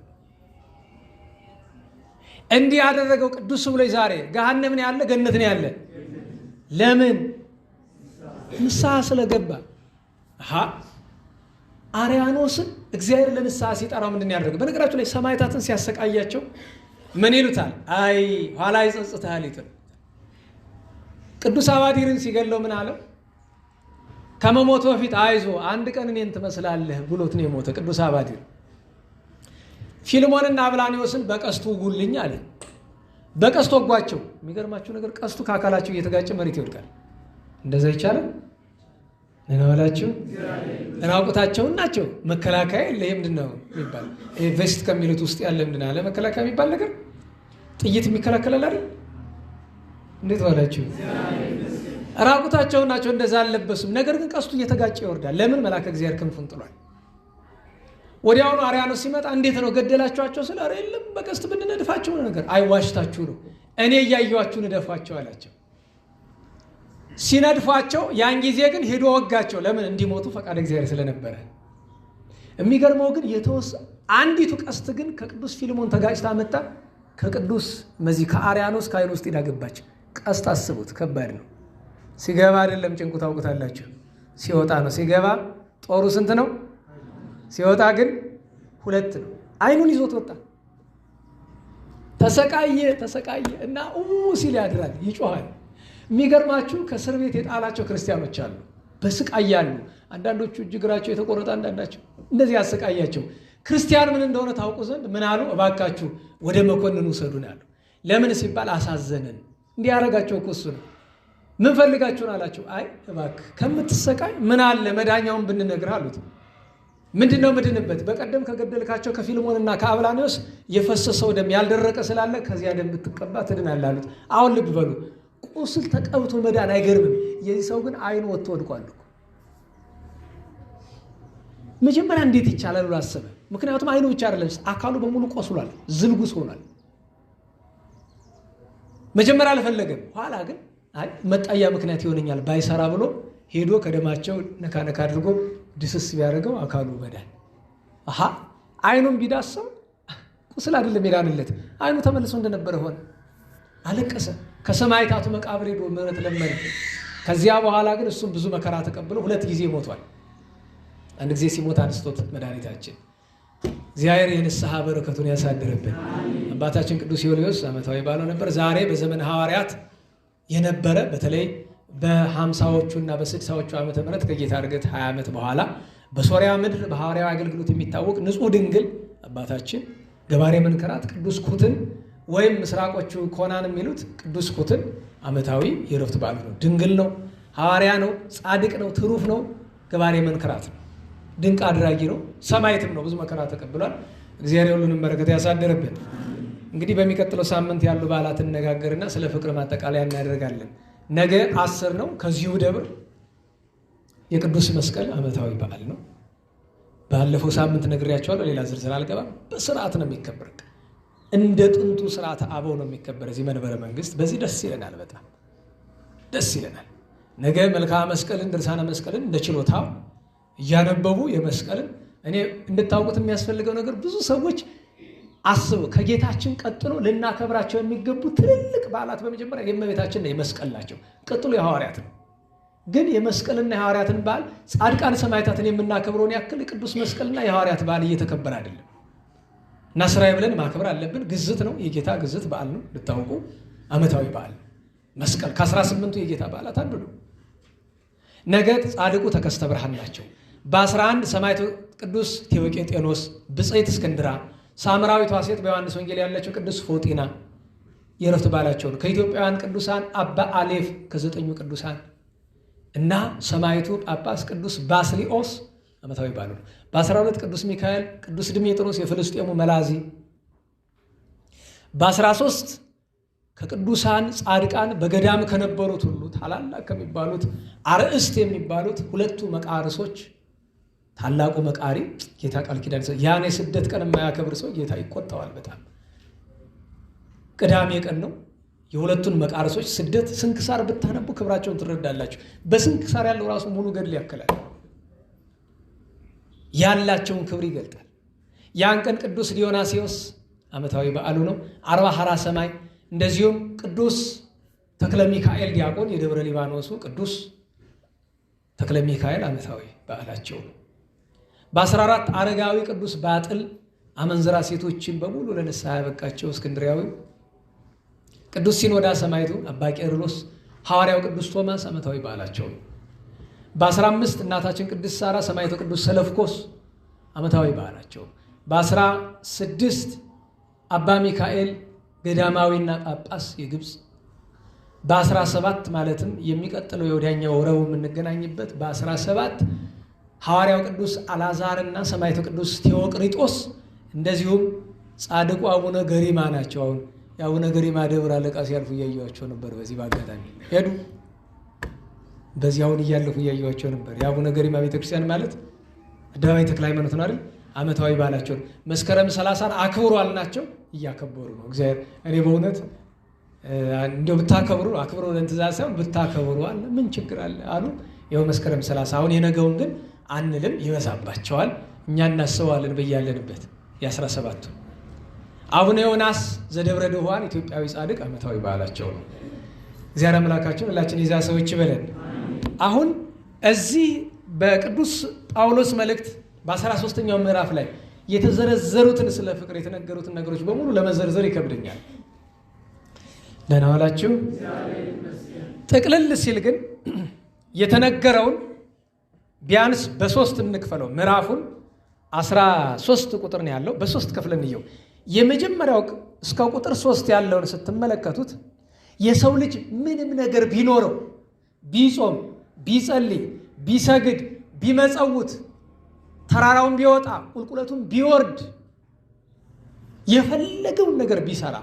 እንዲህ ያደረገው ቅዱስ ብሎይ ዛሬ ገሃነም ነው ያለ፣ ገነት ነው ያለ። ለምን? ንስሐ ስለገባ። አርያኖስን እግዚአብሔር ለንስሐ ሲጠራው ምንድን ያደረገው? በነገራችሁ ላይ ሰማዕታትን ሲያሰቃያቸው ምን ይሉታል? አይ ኋላ ይጸጽትሃል ይሉታል። ቅዱስ አባዲርን ሲገለው ምን አለው? ከመሞቱ በፊት አይዞ አንድ ቀን እኔን ትመስላለህ ብሎት ነው የሞተ ቅዱስ አባዲር። ፊልሞንና አብላኒዎስን በቀስቱ ውጉልኝ አለ። በቀስቱ ወጓቸው። የሚገርማችሁ ነገር ቀስቱ ከአካላቸው እየተጋጨ መሬት ይወድቃል። እንደዛ ይቻላል? ነገባላችሁ ራቁታቸውን ናቸው። መከላከያ የለ። ይሄ ምንድን ነው የሚባል vest ከሚሉት ውስጥ ያለ ምንድን አለ መከላከያ የሚባል ነገር ጥይት የሚከላከላል አይደል? እንዴት ዋላችሁ? ራቁታቸውን ናቸው። እንደዛ አልለበሱም። ነገር ግን ቀስቱ እየተጋጨ ይወርዳል። ለምን? መልአከ እግዚአብሔር ክንፉን ጥሏል። ወዲያውኑ አርያኖስ ሲመጣ እንዴት ነው ገደላችኋቸው? ስለ ኧረ የለም በቀስት ብንነድፋቸው ነው ነገር። አይዋሽታችሁ ነው እኔ እያየኋችሁ ንደፏቸው አላቸው። ሲነድፏቸው ያን ጊዜ ግን ሄዶ ወጋቸው። ለምን? እንዲሞቱ ፈቃድ እግዚአብሔር ስለነበረ። የሚገርመው ግን አንዲቱ ቀስት ግን ከቅዱስ ፊልሞን ተጋጭታ መጣ። ከቅዱስ መዚህ ከአርያኖስ ከዓይኑ ውስጥ ሄዳ ገባች። ቀስት አስቡት፣ ከባድ ነው። ሲገባ አይደለም ጭንቁ ታውቁታላችሁ፣ ሲወጣ ነው። ሲገባ ጦሩ ስንት ነው? ሲወጣ ግን ሁለት ነው። ዓይኑን ይዞት ወጣ። ተሰቃየ ተሰቃየ እና ሲል ያድራል፣ ይጮሃል። የሚገርማችሁ ከእስር ቤት የጣላቸው ክርስቲያኖች አሉ፣ በስቃይ ያሉ። አንዳንዶቹ እጅ እግራቸው የተቆረጠ፣ አንዳንዳቸው እንደዚህ ያሰቃያቸው። ክርስቲያን ምን እንደሆነ ታውቁ ዘንድ ምን አሉ? እባካችሁ ወደ መኮንን ውሰዱን አሉ። ለምን ሲባል አሳዘነን። እንዲህ ያደረጋቸው እኮ እሱ ነው። ምን ፈልጋችሁን አላቸው። አይ እባክህ ከምትሰቃይ ምን አለ መዳኛውን ብንነግርህ አሉት። ምንድን ነው ምድንበት? በቀደም ከገደልካቸው ከፊልሞንና ከአብላኒዎስ የፈሰሰው ደም ያልደረቀ ስላለ ከዚያ ደም ብትቀባ ትድናለህ አሉት። አሁን ልብ በሉ፣ ቁስል ተቀብቶ መዳን አይገርምም። የዚህ ሰው ግን ዓይኑ ወጥቶ ወድቋል እኮ። መጀመሪያ እንዴት ይቻላል ብሎ አሰበ። ምክንያቱም አይኑ ብቻ አይደለም አካሉ በሙሉ ቆስሏል፣ ዝልጉስ ሆኗል። መጀመሪያ አልፈለገም። ኋላ ግን አይ መጣያ ምክንያት ይሆነኛል ባይሰራ ብሎ ሄዶ ከደማቸው ነካ ነካ አድርጎ ድስስ ቢያደርገው አካሉ በዳል። አሃ አይኑን ቢዳሰው ቁስል አይደለም የዳንለት፣ አይኑ ተመልሶ እንደነበረ ሆነ። አለቀሰ። ከሰማዕታቱ መቃብር ሄዶ ምሕረት ለመነ። ከዚያ በኋላ ግን እሱም ብዙ መከራ ተቀብሎ 2 ጊዜ ሞቷል። አንድ ጊዜ ሲሞት አንስቶት መድኃኒታችን። እግዚአብሔር የንስሐ በረከቱን ያሳድርብን። አባታችን ቅዱስ ዮልዮስ ዓመታዊ በዓሉ ነበር። ዛሬ በዘመነ ሐዋርያት የነበረ በተለይ በ50ዎቹና በ60ዎቹ ዓመተ ምህረት ከጌታ ዕርገት 20 ዓመት በኋላ በሶሪያ ምድር በሐዋርያዊ አገልግሎት የሚታወቅ ንጹሕ ድንግል አባታችን ገባሬ መንከራት ቅዱስ ኩትን ወይም ምስራቆቹ ኮናን የሚሉት ቅዱስ ኩትን ዓመታዊ የዕረፍት በዓሉ ነው። ድንግል ነው፣ ሐዋርያ ነው፣ ጻድቅ ነው፣ ትሩፍ ነው፣ ገባሬ መንከራት ነው፣ ድንቅ አድራጊ ነው፣ ሰማዕትም ነው። ብዙ መከራ ተቀብሏል። እግዚአብሔር ሁሉንም በረከት ያሳድርብን። እንግዲህ በሚቀጥለው ሳምንት ያሉ በዓላት እንነጋገርና ስለ ፍቅር ማጠቃለያ እናደርጋለን። ነገ 10 ነው። ከዚሁ ደብር የቅዱስ መስቀል ዓመታዊ በዓል ነው። ባለፈው ሳምንት ነግሬያቸዋለሁ። ሌላ ዝርዝር አልገባም። በስርዓት ነው የሚከበር። እንደ ጥንቱ ስርዓተ አበው ነው የሚከበር እዚህ መንበረ መንግስት። በዚህ ደስ ይለናል፣ በጣም ደስ ይለናል። ነገ መልክዓ መስቀልን ድርሳነ መስቀልን እንደ ችሎታው እያነበቡ የመስቀልን እኔ እንድታውቁት የሚያስፈልገው ነገር ብዙ ሰዎች አስቡ፣ ከጌታችን ቀጥሎ ልናከብራቸው የሚገቡ ትልልቅ በዓላት በመጀመሪያ የእመቤታችንና የመስቀል ናቸው። ቀጥሎ የሐዋርያት ነው። ግን የመስቀልና የሐዋርያትን በዓል ጻድቃን ሰማዕታትን የምናከብረውን ያክል ቅዱስ መስቀልና የሐዋርያት በዓል እየተከበረ አይደለም። እና ስራዬ ብለን ማክበር አለብን። ግዝት ነው፣ የጌታ ግዝት በዓል ነው። ልታውቁ ዓመታዊ በዓል መስቀል ከ18ቱ የጌታ በዓላት አንዱ ነው። ነገ ጻድቁ ተከስተ ብርሃን ናቸው። በ11 ሰማዕቱ ቅዱስ ቴዎቄጤኖስ፣ ብጽዕት እስክንድራ፣ ሳምራዊቷ ሴት በዮሐንስ ወንጌል ያለችው ቅዱስ ፎጢና የዕረፍት በዓላቸው ነው። ከኢትዮጵያውያን ቅዱሳን አባ አሌፍ ከ9ኙ ቅዱሳን እና ሰማዕቱ ጳጳስ ቅዱስ ባስሊኦስ ዓመታዊ በዓሉ ነው። በ12 ቅዱስ ሚካኤል፣ ቅዱስ ድሜጥሮስ የፍልስጤሙ መላዚ። በ13 ከቅዱሳን ጻድቃን በገዳም ከነበሩት ሁሉ ታላላቅ ከሚባሉት አርእስት የሚባሉት ሁለቱ መቃርሶች፣ ታላቁ መቃሪ ጌታ ቃል ኪዳን ያን የስደት ቀን የማያከብር ሰው ጌታ ይቆጣዋል በጣም። ቅዳሜ ቀን ነው። የሁለቱን መቃርሶች ስደት ስንክሳር ብታነቡ ክብራቸውን ትረዳላችሁ። በስንክሳር ያለው ራሱ ሙሉ ገድል ያክላል። ያላቸውን ክብር ይገልጣል። ያን ቀን ቅዱስ ዲዮናሲዮስ ዓመታዊ በዓሉ ነው። 40 ሐራ ሰማይ። እንደዚሁም ቅዱስ ተክለ ሚካኤል ዲያቆን የደብረ ሊባኖሱ ቅዱስ ተክለ ሚካኤል ዓመታዊ በዓላቸው ነው። በ14 አረጋዊ ቅዱስ ባጥል አመንዝራ ሴቶችን በሙሉ ለንስሐ ያበቃቸው እስክንድሪያዊው ቅዱስ ሲኖዳ ሰማዕቱ አባ ቄርሎስ፣ ሐዋርያው ቅዱስ ቶማስ ዓመታዊ በዓላቸው ነው። በ15 እናታችን ቅድስት ሳራ ሰማዕቱ ቅዱስ ሰለፍኮስ ዓመታዊ በዓላቸው። በ16 አባ ሚካኤል ገዳማዊና ጳጳስ የግብፅ። በ17 ማለትም የሚቀጥለው የወዲያኛው ረቡዕ የምንገናኝበት በ17 ሐዋርያው ቅዱስ አልዓዛርና ሰማዕቱ ቅዱስ ቴዎቅሪጦስ እንደዚሁም ጻድቁ አቡነ ገሪማ ናቸው። አሁን የአቡነ ገሪማ ደብር አለቃ ሲያልፉ እያየኋቸው ነበር። በዚህ በአጋጣሚ ሄዱ። በዚህ አሁን እያለፉ እያየኋቸው ነበር። የአቡነ ገሪማ ቤተክርስቲያን ማለት አደባባይ ተክለ ሃይማኖት ነው አይደል? ዓመታዊ በዓላቸው መስከረም 30 አክብሩ አልናቸው፣ እያከበሩ ነው። እግዚአብሔር እኔ በእውነት እንደው ብታከብሩ አክብሩ ለእንትዛዝ ሳይሆን ብታከብሩ አለ ምን ችግር አለ አሉ። ይኸው መስከረም 30 አሁን የነገውን ግን አንልም፣ ይበዛባቸዋል። እኛ እናስበዋለን በያለንበት። የ17ቱ አቡነ ዮናስ ዘደብረ ድኋን ኢትዮጵያዊ ጻድቅ ዓመታዊ በዓላቸው ነው። እግዚአብሔር አምላካችን ሁላችን የዛ ሰዎች ይበለን። አሁን እዚህ በቅዱስ ጳውሎስ መልእክት በ13ኛው ምዕራፍ ላይ የተዘረዘሩትን ስለ ፍቅር የተነገሩትን ነገሮች በሙሉ ለመዘርዘር ይከብደኛል። ደህና ዋላችሁ። ጥቅልል ሲል ግን የተነገረውን ቢያንስ በ3 እንክፈለው። ምዕራፉን 13 ቁጥር ነው ያለው፣ በ3 ክፍል እንየው። የመጀመሪያው እስከ ቁጥር 3 ያለውን ስትመለከቱት የሰው ልጅ ምንም ነገር ቢኖረው ቢጾም፣ ቢጸልይ፣ ቢሰግድ፣ ቢመጸውት፣ ተራራውን ቢወጣ፣ ቁልቁለቱን ቢወርድ፣ የፈለገውን ነገር ቢሰራ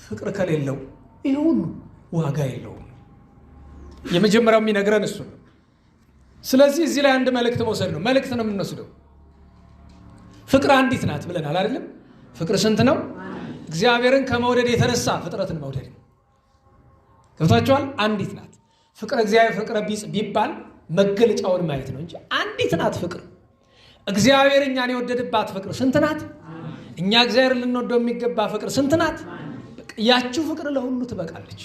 ፍቅር ከሌለው ይሄ ሁሉ ዋጋ የለውም። የመጀመሪያው የሚነግረን እሱ ነው። ስለዚህ እዚህ ላይ አንድ መልእክት መውሰድ ነው። መልእክት ነው የምንወስደው። ፍቅር አንዲት ናት ብለናል አይደለም? ፍቅር ስንት ነው? እግዚአብሔርን ከመውደድ የተነሳ ፍጥረትን መውደድ ነው። ገብቷችኋል? አንዲት ናት። ፍቅረ እግዚአብሔር ፍቅረ ቢጽ ቢባል መገለጫውን ማየት ነው እንጂ አንዲት ናት ፍቅር። እግዚአብሔር እኛን የወደደባት ፍቅር ስንት ናት? እኛ እግዚአብሔር ልንወደው የሚገባ ፍቅር ስንት ናት? ያቺው ፍቅር ለሁሉ ትበቃለች።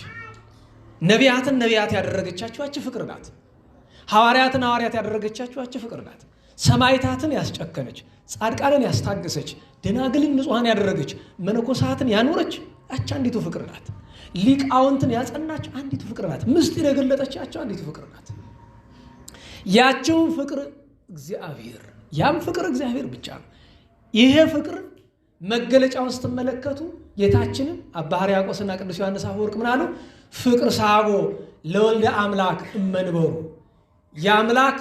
ነቢያትን ነቢያት ያደረገቻቸው ያቺ ፍቅር ናት። ሐዋርያትን ሐዋርያት ያደረገቻቸው ያቺ ፍቅር ናት። ሰማዕታትን ያስጨከነች፣ ጻድቃንን ያስታገሰች፣ ደናግልን ንጹሐን ያደረገች፣ መነኮሳትን ያኖረች ያቺ አንዲቱ ፍቅር ናት። ሊቃውንትን ያጸናች አንዲቱ ፍቅር ናት። ምስጢር የገለጠች ያቺ አንዲቱ ፍቅር ናት። ያቺውን ፍቅር እግዚአብሔር ያም ፍቅር እግዚአብሔር ብቻ ነው። ይሄ ፍቅር መገለጫውን ስትመለከቱ ጌታችንን አባ ሕርያቆስና ቅዱስ ዮሐንስ አፈወርቅ ምን አሉ? ፍቅር ሳቦ ለወልደ አምላክ እመንበሩ፣ የአምላክ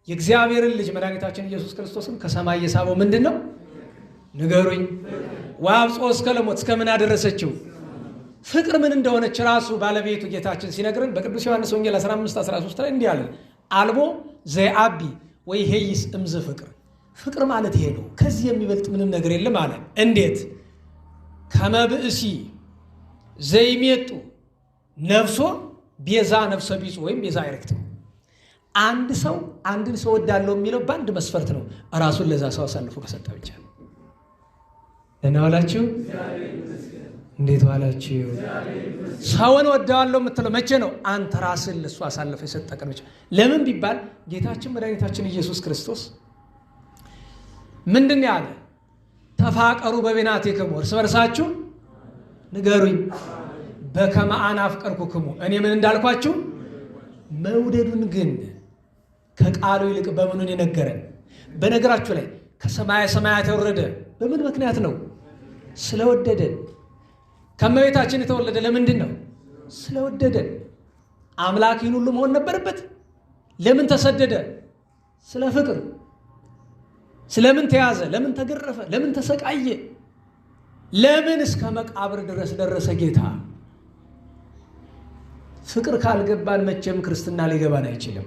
የእግዚአብሔርን ልጅ መድኃኒታችን ኢየሱስ ክርስቶስን ከሰማይ የሳበው ምንድን ነው? ንገሩኝ። ወአብጽሖ እስከ ለሞት፣ እስከ ምን አደረሰችው? ፍቅር ምን እንደሆነች ራሱ ባለቤቱ ጌታችን ሲነግረን በቅዱስ ዮሐንስ ወንጌል 15:13 ላይ እንዲህ አለ፣ አልቦ ዘየዐቢ ወይሄይስ እምዝ ፍቅር። ፍቅር ማለት ይሄ ነው፣ ከዚህ የሚበልጥ ምንም ነገር የለም አለ። እንዴት? ከመብእሲ ዘይሜጡ ነፍሶ ቤዛ ነፍሰ ቢጹ ወይም ቤዛ አይረክት። አንድ ሰው አንድን ሰው ወዳለው የሚለው በአንድ መስፈርት ነው፣ ራሱን ለዛ ሰው አሳልፎ ከሰጠ ብቻ። ደህና ዋላችሁ? እንዴት ዋላችሁ? ሰውን ወደዋለሁ የምትለው መቼ ነው? አንተ ራስህን ለሱ አሳልፈ የሰጠ ቀን ብቻ። ለምን ቢባል ጌታችን መድኃኒታችን ኢየሱስ ክርስቶስ ምንድን ያለ? ተፋቀሩ በቤናቲክሙ፣ እርስ በርሳችሁ ንገሩኝ፣ በከመ አነ አፍቀርኩክሙ፣ እኔ ምን እንዳልኳችሁ። መውደዱን ግን ከቃሉ ይልቅ በምኑን የነገረን? በነገራችሁ ላይ ከሰማየ ሰማያት የወረደ በምን ምክንያት ነው? ስለወደደን። ከእመቤታችን የተወለደ ለምንድን ነው? ስለወደደን። አምላክ ይህን ሁሉ መሆን ነበረበት? ለምን ተሰደደ? ስለ ፍቅር። ስለምን ተያዘ? ለምን ተገረፈ? ለምን ተሰቃየ? ለምን እስከ መቃብር ድረስ ደረሰ ጌታ? ፍቅር ካልገባን መቼም ክርስትና ሊገባን አይችልም።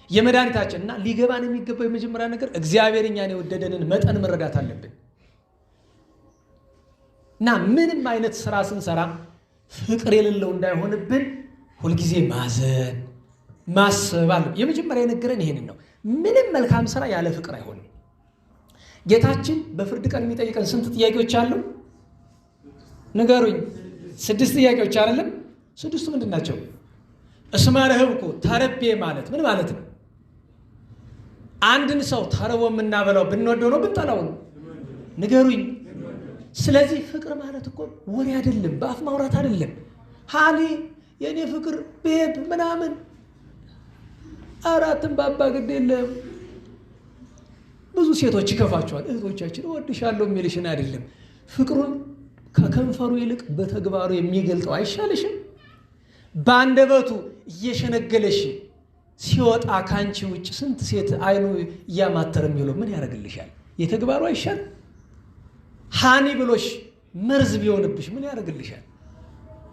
የመድኃኒታችንና ሊገባን የሚገባው የመጀመሪያ ነገር እግዚአብሔር እኛን የወደደንን መጠን መረዳት አለብን። እና ምንም አይነት ስራ ስንሰራ ፍቅር የሌለው እንዳይሆንብን ሁልጊዜ ማዘን ማሰብ አለብን። የመጀመሪያ የነገረን ይሄንን ነው። ምንም መልካም ስራ ያለ ፍቅር አይሆንም። ጌታችን በፍርድ ቀን የሚጠይቀን ስንት ጥያቄዎች አሉ? ንገሩኝ። 6 ጥያቄዎች አይደለም? 6ቱ ምንድን ናቸው? እስመ ርህብኩ፣ ተርቤ ማለት ምን ማለት ነው? አንድን ሰው ተርቦ የምናበላው ብንወደው ነው ብንጠላው ነው? ንገሩኝ። ስለዚህ ፍቅር ማለት እኮ ወሬ አይደለም፣ በአፍ ማውራት አይደለም። honey የኔ ፍቅር babe ምናምን አራትም ባባ ግድ የለም። ብዙ ሴቶች ይከፋቸዋል። እህቶቻችን እወድሻለሁ የሚልሽን አይደለም፣ ፍቅሩን ከከንፈሩ ይልቅ በተግባሩ የሚገልጠው አይሻልሽም? በአንደበቱ እየሸነገለሽ ሲወጣ ካንቺ ውጭ ስንት ሴት አይኑ እያማተረ የሚውለው ምን ያደርግልሻል? የተግባሩ አይሻል? honey ብሎሽ መርዝ ቢሆንብሽ ምን ያደርግልሻል?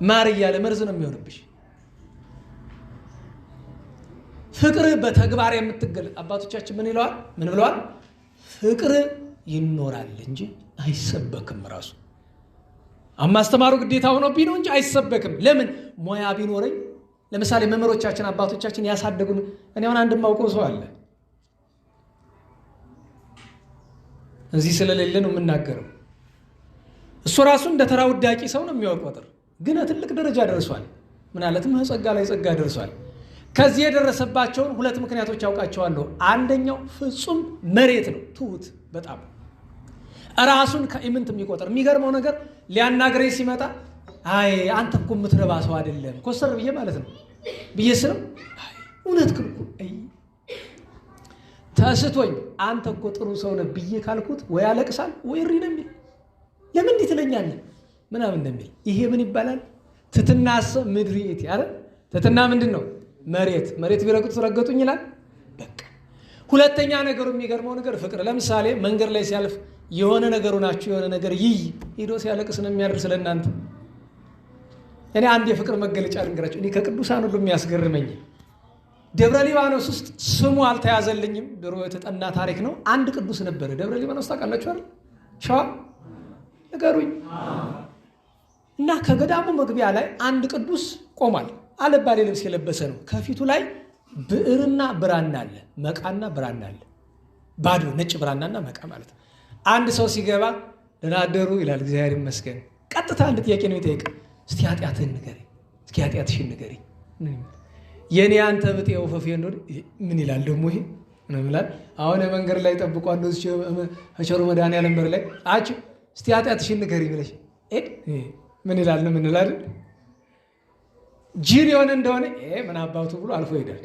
ማር እያለ መርዝ ነው የሚሆንብሽ። ፍቅር በተግባር የምትገለጥ አባቶቻችን ምን ይለዋል? ምን ብለዋል? ፍቅር ይኖራል እንጂ አይሰበክም። ራሱ አማስተማሩ ግዴታ ሆኖብኝ ነው እንጂ አይሰበክም። ለምን? ሙያ ቢኖረኝ ለምሳሌ መምህሮቻችን አባቶቻችን ያሳደጉን። እኔ አሁን አንድ የማውቀው ሰው አለ፣ እዚህ ስለሌለ ነው የምናገረው። እሱ ራሱ እንደ ተራ ውዳቂ ሰው ነው የሚያቆጥር፣ ግን ትልቅ ደረጃ ደርሷል። ምናለትም ጸጋ ላይ ጸጋ ደርሷል። ከዚህ የደረሰባቸውን ሁለት ምክንያቶች ያውቃቸዋለሁ። አንደኛው ፍጹም መሬት ነው፣ ትሁት በጣም ራሱን ከኢምንት የሚቆጥር። የሚገርመው ነገር ሊያናግረኝ ሲመጣ አይ አንተ እኮ የምትረባ ሰው አይደለም ኮስተር ብዬ ማለት ነው ብዬ ስለው እውነት ክልኩ አይ ተስቶኝ አንተ እኮ ጥሩ ሰው ነህ ብዬ ካልኩት ወይ ያለቅሳል ወይ እሪ ነው የሚል። ለምን እንዲህ ትለኛለህ ምናምን እንደሚል። ይሄ ምን ይባላል? ትትናሰ ምድሪት አይደል? ትትና ምንድን ነው? መሬት መሬት ቢረግጡት ረገጡኝ ይላል። በቃ ሁለተኛ ነገሩ የሚገርመው ነገር ፍቅር። ለምሳሌ መንገድ ላይ ሲያልፍ የሆነ ነገሩ ናችሁ የሆነ ነገር ይይ ሄዶ ሲያለቅስ ነው የሚያድር ስለእናንተ። እኔ አንድ የፍቅር መገለጫ ልንገራችሁ። እኔ ከቅዱሳን ሁሉ የሚያስገርመኝ ደብረ ሊባኖስ ውስጥ ስሙ አልተያዘልኝም፣ ድሮ የተጠና ታሪክ ነው። አንድ ቅዱስ ነበረ። ደብረ ሊባኖስ ታውቃላችሁ አይደል? ሸዋ ንገሩኝ። እና ከገዳሙ መግቢያ ላይ አንድ ቅዱስ ቆሟል። አለባሌ ልብስ የለበሰ ነው። ከፊቱ ላይ ብዕርና ብራና አለ፣ መቃና ብራና አለ። ባዶ ነጭ ብራናና መቃ ማለት ነው። አንድ ሰው ሲገባ ደህና አደሩ ይላል፣ እግዚአብሔር ይመስገን። ቀጥታ አንድ ጥያቄ ነው የሚጠይቅ። እስቲ ኃጢአትህን ንገረኝ፣ እስኪ ኃጢአትሽን ንገረኝ። የኔ አንተ ብጤ ወፈፌ እንደሆነ ምን ይላል ደግሞ ይሄ ምን ይላል? አሁን መንገድ ላይ ጠብቆ አንዱ ቸሩ መድኃኒዓለም በር ላይ አች እስቲ ኃጢአትሽን ንገረኝ ብለሽ ምን ይላል ነው ምን ይላል? ጅል የሆነ እንደሆነ ምን አባቱ ብሎ አልፎ ይሄዳል።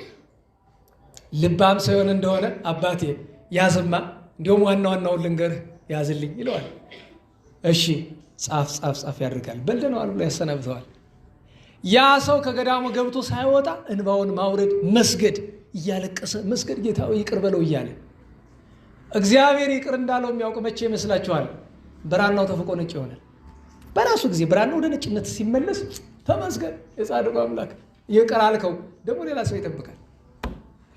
ልባም ሰው የሆነ እንደሆነ አባቴ ያዝማ እንዲሁም ዋና ዋናውን ልንገርህ ያዝልኝ ይለዋል። እሺ ጻፍ ጻፍ ጻፍ ያደርጋል። በልደነዋል ብሎ ያሰናብተዋል። ያ ሰው ከገዳሙ ገብቶ ሳይወጣ እንባውን ማውረድ መስገድ፣ እያለቀሰ መስገድ፣ ጌታ ሆይ ይቅር በለው እያለ እግዚአብሔር ይቅር እንዳለው የሚያውቅ መቼ ይመስላችኋል? ብራናው ተፍቆ ነጭ ይሆናል። በራሱ ጊዜ ብራናው ወደ ነጭነት ሲመለስ ተመስገን የጻድቁ አምላክ ይቅር አልከው፣ ደግሞ ሌላ ሰው ይጠብቃል።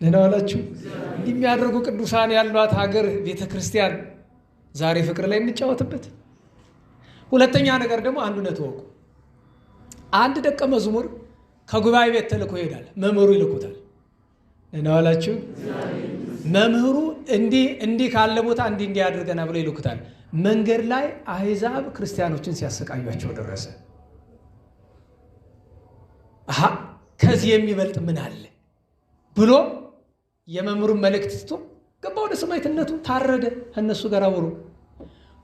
ደህና ዋላችሁ። እንዲህ የሚያደርጉ ቅዱሳን ያሏት ሀገር ቤተክርስቲያን ዛሬ ፍቅር ላይ እንጫወትበት። ሁለተኛ ነገር ደግሞ አንዱነት ወቁ። አንድ ደቀ መዝሙር ከጉባኤ ቤት ተልኮ ይሄዳል። መምህሩ ይልኩታል። ደህና ዋላችሁ። መምህሩ እንዲህ እንዲህ ካለ ቦታ እንዲህ እንዲህ አድርገና ብሎ ይልኩታል። መንገድ ላይ አሕዛብ ክርስቲያኖችን ሲያሰቃዩቸው ደረሰ። አሃ ከዚህ የሚበልጥ ምን አለ ብሎ የመምህሩን መልእክት ትቶ ገባ ወደ ሰማዕትነቱ። ታረደ ከእነሱ ጋር አብሮ።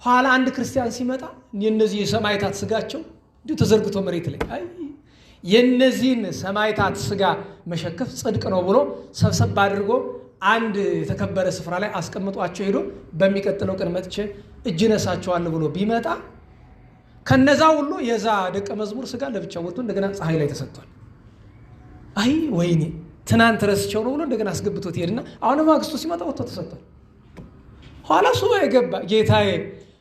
ኋላ አንድ ክርስቲያን ሲመጣ የነዚህ የሰማዕታት ስጋቸው እንዲሁ ተዘርግቶ መሬት ላይ አይ የነዚህን ሰማዕታት ስጋ መሸከፍ ጽድቅ ነው ብሎ ሰብሰብ አድርጎ አንድ የተከበረ ስፍራ ላይ አስቀምጧቸው ሄዶ በሚቀጥለው ቀን መጥቼ እጅ ነሳቸዋለሁ ብሎ ቢመጣ ከነዛ ሁሉ የዛ ደቀ መዝሙር ስጋ ለብቻ ወጥቶ እንደገና ፀሐይ ላይ ተሰጥቷል። አይ ወይኔ ትናንት ረስቸው ነው ብሎ እንደገና አስገብቶት ሄድና አሁን ማግስቱ ሲመጣ ወጥቶ ተሰጥቷል። ኋላ ሱባኤ ገባ። ጌታዬ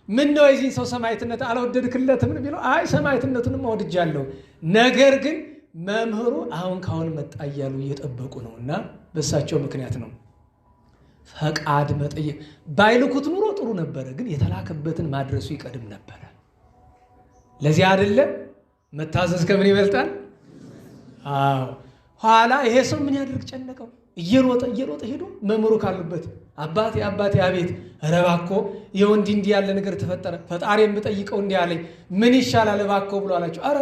ምን ነው የዚህን ሰው ሰማዕትነት አልወደድክለትም ቢለው፣ አይ ሰማዕትነቱንም ወድጃለሁ፣ ነገር ግን መምህሩ አሁን ካሁን መጣ እያሉ እየጠበቁ ነውና በእሳቸው ምክንያት ነው። ፈቃድ መጠየቅ ባይልኩት ኑሮ ጥሩ ነበረ፣ ግን የተላከበትን ማድረሱ ይቀድም ነበረ። ለዚህ አይደለም መታዘዝ ከምን ይበልጣል? አዎ። ኋላ ይሄ ሰው ምን ያድርግ ጨነቀው። እየሮጠ እየሮጠ ሄዶ መምህሩ ካሉበት አባቴ አባቴ፣ አቤት፣ ኧረ እባክዎ ይኸው እንዲህ እንዲህ ያለ ነገር ተፈጠረ፣ ፈጣሪ የምጠይቀው እንዲህ አለኝ፣ ምን ይሻላል እባክዎ ብሎ አላቸው። ኧረ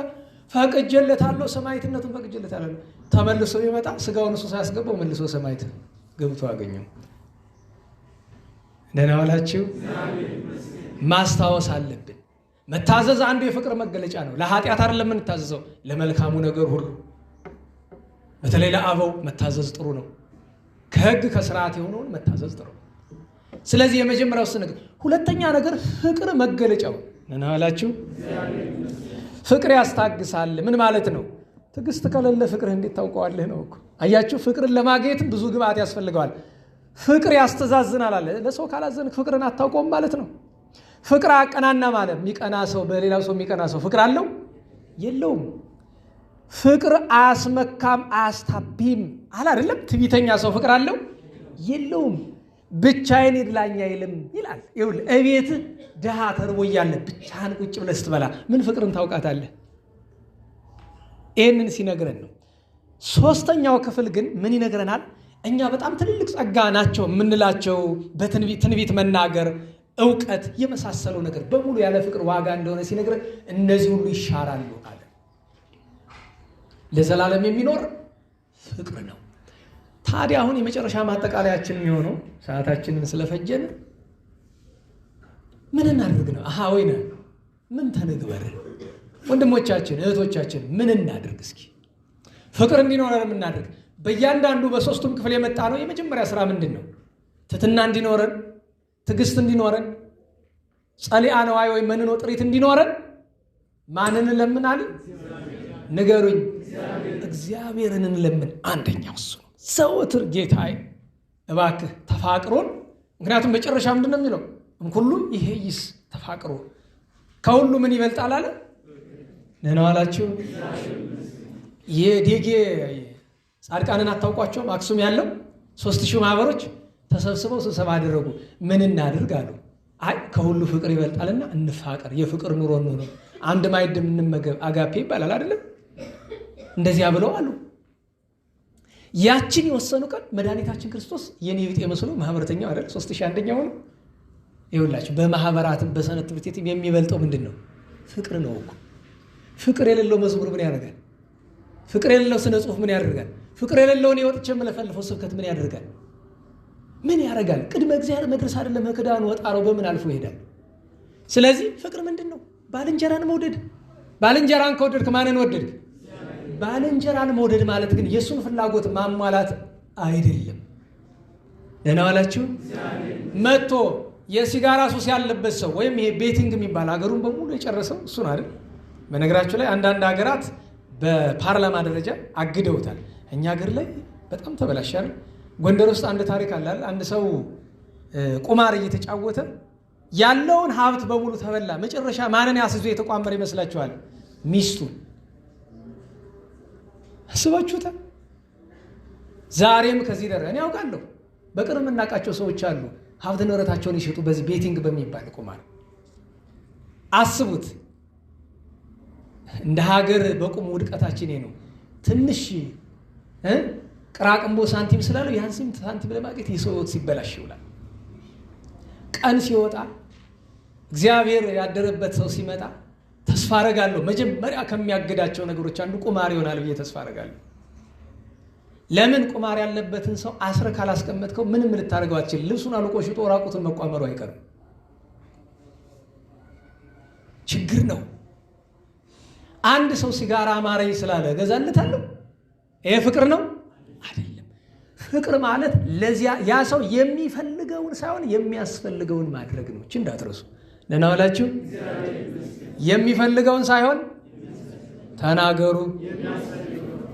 ፈቅጄለታለሁ፣ ሰማዕትነቱን ፈቅጄለታለሁ። ተመልሶ ቢመጣ ስጋውን እሱ ሳያስገባው መልሶ ሰማዕት ገብቶ አገኘው። ደህና ዋላችሁ። ማስታወስ አለብን። መታዘዝ አንዱ የፍቅር መገለጫ ነው። ለኃጢአት አይደለም የምንታዘዘው፣ ለመልካሙ ነገር ሁሉ። በተለይ ለአበው መታዘዝ ጥሩ ነው። ከሕግ ከስርዓት የሆነውን መታዘዝ ጥሩ ነው። ስለዚህ የመጀመሪያው እሱ ነገር። ሁለተኛ ነገር ፍቅር መገለጫው ደህና ዋላችሁ። ፍቅር ያስታግሳል። ምን ማለት ነው? ትዕግስት ከሌለ ፍቅርህ እንዴት ታውቀዋለህ ነው እኮ። አያችሁ፣ ፍቅርን ለማግኘትም ብዙ ግብዓት ያስፈልገዋል። ፍቅር ያስተዛዝናል አለ። ለሰው ካላዘንክ ፍቅርን አታውቀውም ማለት ነው። ፍቅር አቀናና ማለት የሚቀና ሰው በሌላው ሰው የሚቀና ሰው ፍቅር አለው የለውም? ፍቅር አያስመካም አያስታቢም አለ አይደለም? ትዕቢተኛ ሰው ፍቅር አለው የለውም? ብቻዬን ይድላኝ አይልም ይላል። ይኸውልህ እቤትህ ድሃ ተርቦ እያለ ብቻህን ቁጭ ብለህ ስትበላ ምን ፍቅርን ታውቃታለህ? ይህንን ሲነግረን ነው። ሶስተኛው ክፍል ግን ምን ይነግረናል? እኛ በጣም ትልልቅ ጸጋ ናቸው የምንላቸው በትንቢት መናገር፣ እውቀት የመሳሰለው ነገር በሙሉ ያለ ፍቅር ዋጋ እንደሆነ ሲነግረን እነዚህ ሁሉ ይሻራሉ አለ። ለዘላለም የሚኖር ፍቅር ነው። ታዲያ አሁን የመጨረሻ ማጠቃለያችን የሚሆነው ሰዓታችንን ስለፈጀን ምን እናድርግ ነው? አሃ ወይነ ምን ተንግበር? ወንድሞቻችን እህቶቻችን ምን እናድርግ? እስኪ ፍቅር እንዲኖረን የምናድርግ በእያንዳንዱ በሶስቱም ክፍል የመጣ ነው። የመጀመሪያ ስራ ምንድን ነው? ትሕትና እንዲኖረን፣ ትዕግስት እንዲኖረን፣ ጸሊአ ነዋይ ወይም መንኖ ጥሪት እንዲኖረን። ማንን እንለምናለን? ንገሩኝ። እግዚአብሔርን እንለምን። አንደኛው እሱ ነው። ዘወትር ጌታዬ እባክህ ተፋቅሮን። ምክንያቱም መጨረሻ ምንድን ነው የሚለው? እምኩሉ ይሄይስ ተፋቅሮ፣ ከሁሉ ምን ይበልጣል አለ። ደህና ዋላችሁ። የዴጌ ጻድቃንን አታውቋቸውም? አክሱም ያለው 3000 ማህበሮች ተሰብስበው ስብሰባ አደረጉ። ምን እናድርግ አሉ። አይ ከሁሉ ፍቅር ይበልጣልና እንፋቀር፣ የፍቅር ኑሮ እንኑር፣ አንድ ማዕድ እንመገብ፣ አጋፔ ይባላል አይደለም? እንደዚያ ብለው አሉ። ያችን የወሰኑ ቀን መድኃኒታችን ክርስቶስ የኔ ቢጤ መስሎ ማህበረተኛው አይደል 3001ኛው ነው። ይኸውላችሁ በማህበራትም በሰንበት ትምህርት ቤትም የሚበልጠው ምንድን ነው? ፍቅር ነው እኮ። ፍቅር የሌለው መዝሙር ምን ያደርጋል? ፍቅር የሌለው ስነ ጽሁፍ ምን ያደርጋል? ፍቅር የሌለውን የወጥቼ የምለፈልፈው ስብከት ምን ያደርጋል? ምን ያደርጋል? ቅድመ እግዚአብሔር መድረስ አይደለም ከክዳኑ ወጣረው በምን አልፎ ይሄዳል? ስለዚህ ፍቅር ምንድን ነው? ባልንጀራን መውደድ። ባልንጀራን ከወደድክ ማንን ወደድክ? ባልንጀራን መውደድ ማለት ግን የእሱን ፍላጎት ማሟላት አይደለም። ደህና ዋላችሁ። መጥቶ የሲጋራ ሱስ ያለበት ሰው ወይም ይሄ betting የሚባል ሀገሩን በሙሉ የጨረሰው እሱ ነው አይደል? በነገራችሁ ላይ አንዳንድ ሀገራት በፓርላማ ደረጃ አግደውታል። እኛ ሀገር ላይ በጣም ተበላሽ አይደል? ጎንደር ውስጥ አንድ ታሪክ አለ አይደል? አንድ ሰው ቁማር እየተጫወተ ያለውን ሀብት በሙሉ ተበላ። መጨረሻ ማንን ያስይዞ የተቋመረ ይመስላችኋል? ሚስቱን። አስባችሁታል? ዛሬም ከዚህ ደረ እኔ አውቃለሁ፣ በቅርብ የምናውቃቸው ሰዎች አሉ ሀብት ንብረታቸውን ይሸጡ በዚህ betting በሚባል ቁማር። አስቡት። እንደ ሀገር በቁም ውድቀታችን ነው። ትንሽ ቅራቅንቦ ሳንቲም ስላለው ያን ሳንቲም ለማግኘት የሰው ሕይወት ሲበላሽ ይውላል። ቀን ሲወጣ እግዚአብሔር ያደረበት ሰው ሲመጣ ተስፋ አረጋለሁ መጀመሪያ ከሚያግዳቸው ነገሮች አንዱ ቁማር ይሆናል ብዬ ተስፋ አረጋለሁ። ለምን ቁማር ያለበትን ሰው አስረ ካላስቀመጥከው ምንም ልታደርገው አትችልም። ልብሱን አልቆ ሽጦ ራቁትን መቋመሩ አይቀርም። ችግር ነው። አንድ ሰው ሲጋራ አማረኝ ስላለ እገዛለታለሁ? ይሄ ፍቅር ነው አይደለም። ፍቅር ማለት ለዚያ ያ ሰው የሚፈልገውን ሳይሆን የሚያስፈልገውን ማድረግ ነው። እቺ እንዳትረሱ። ደህና ዋላችሁ። የሚፈልገውን ሳይሆን ተናገሩ።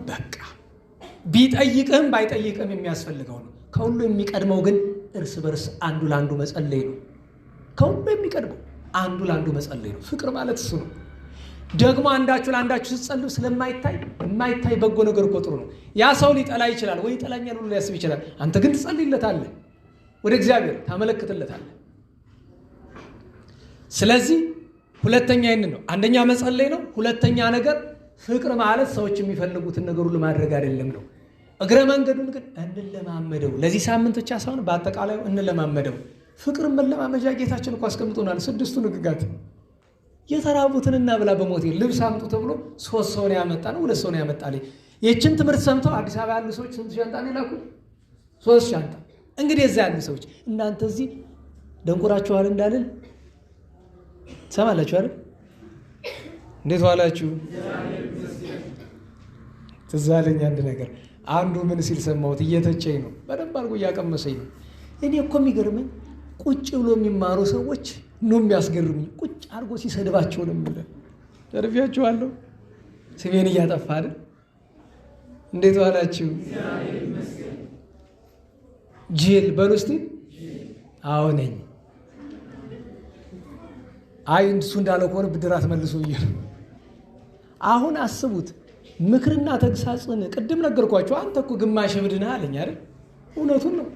በቃ ቢጠይቅህም ባይጠይቅህም የሚያስፈልገው ነው። ከሁሉ የሚቀድመው ግን እርስ በርስ አንዱ ለአንዱ መጸለይ ነው። ከሁሉ የሚቀድመው አንዱ ለአንዱ መጸለይ ነው። ፍቅር ማለት እሱ ነው። ደግሞ አንዳችሁ ለአንዳችሁ ስትጸልዩ ስለማይታይ የማይታይ በጎ ነገር እኮ ጥሩ ነው። ያ ሰው ሊጠላ ይችላል ወይ ይጠላኛል ሁሉ ሊያስብ ይችላል። አንተ ግን ትጸልይለታለህ፣ ወደ እግዚአብሔር ታመለክትለታለህ። ስለዚህ ሁለተኛ ይህንን ነው። አንደኛ መጸለይ ነው። ሁለተኛ ነገር ፍቅር ማለት ሰዎች የሚፈልጉትን ነገር ሁሉ ማድረግ አይደለም ነው። እግረ መንገዱን ግን እንለማመደው። ለዚህ ሳምንት ብቻ ሳይሆን በአጠቃላዩ እንለማመደው። ፍቅር መለማመጃ ጌታችን እኮ አስቀምጦናል። 6ቱ ሕግጋት የተራቡትን እናብላ በሞቴ ልብስ አምጡ ተብሎ 3 ሰው ነው ያመጣ ነው፣ 2 ሰው ነው ያመጣልኝ። ይህችን ትምህርት ሰምተው አዲስ አበባ ያሉ ሰዎች ስንት ሻንጣ ነው የላኩ? 3 ሻንጣ። እንግዲህ እዛ ያሉ ሰዎች እናንተ እዚህ ደንቆራችኋል እንዳልል ትሰማላችሁ አይደል? እንዴት ዋላችሁ? ትዝ አለኝ አንድ ነገር። አንዱ ምን ሲል ሰማሁት፣ እየተቸኝ ነው፣ በደንብ አድርጎ እያቀመሰኝ ነው። እኔ እኮ የሚገርመኝ ቁጭ ብሎ የሚማሩ ሰዎች ነው የሚያስገርሙኝ። ቁጭ አድርጎ ሲሰድባቸው ነው የሚለው። ተርፊያችኋለሁ፣ ስሜን እያጠፋ አይደል? እንዴት ዋላችሁ? ጅል በሉ እስቲ። አዎ ነኝ። አይ እሱ እንዳለው ከሆነ ብድራት መልሱ ብዬ ነው። አሁን አስቡት፣ ምክርና ተግሳጽን ቅድም ነገርኳችሁ። አንተ እኮ ግማሽ እብድ ነህ አለኝ አይደል? እውነቱን ነው።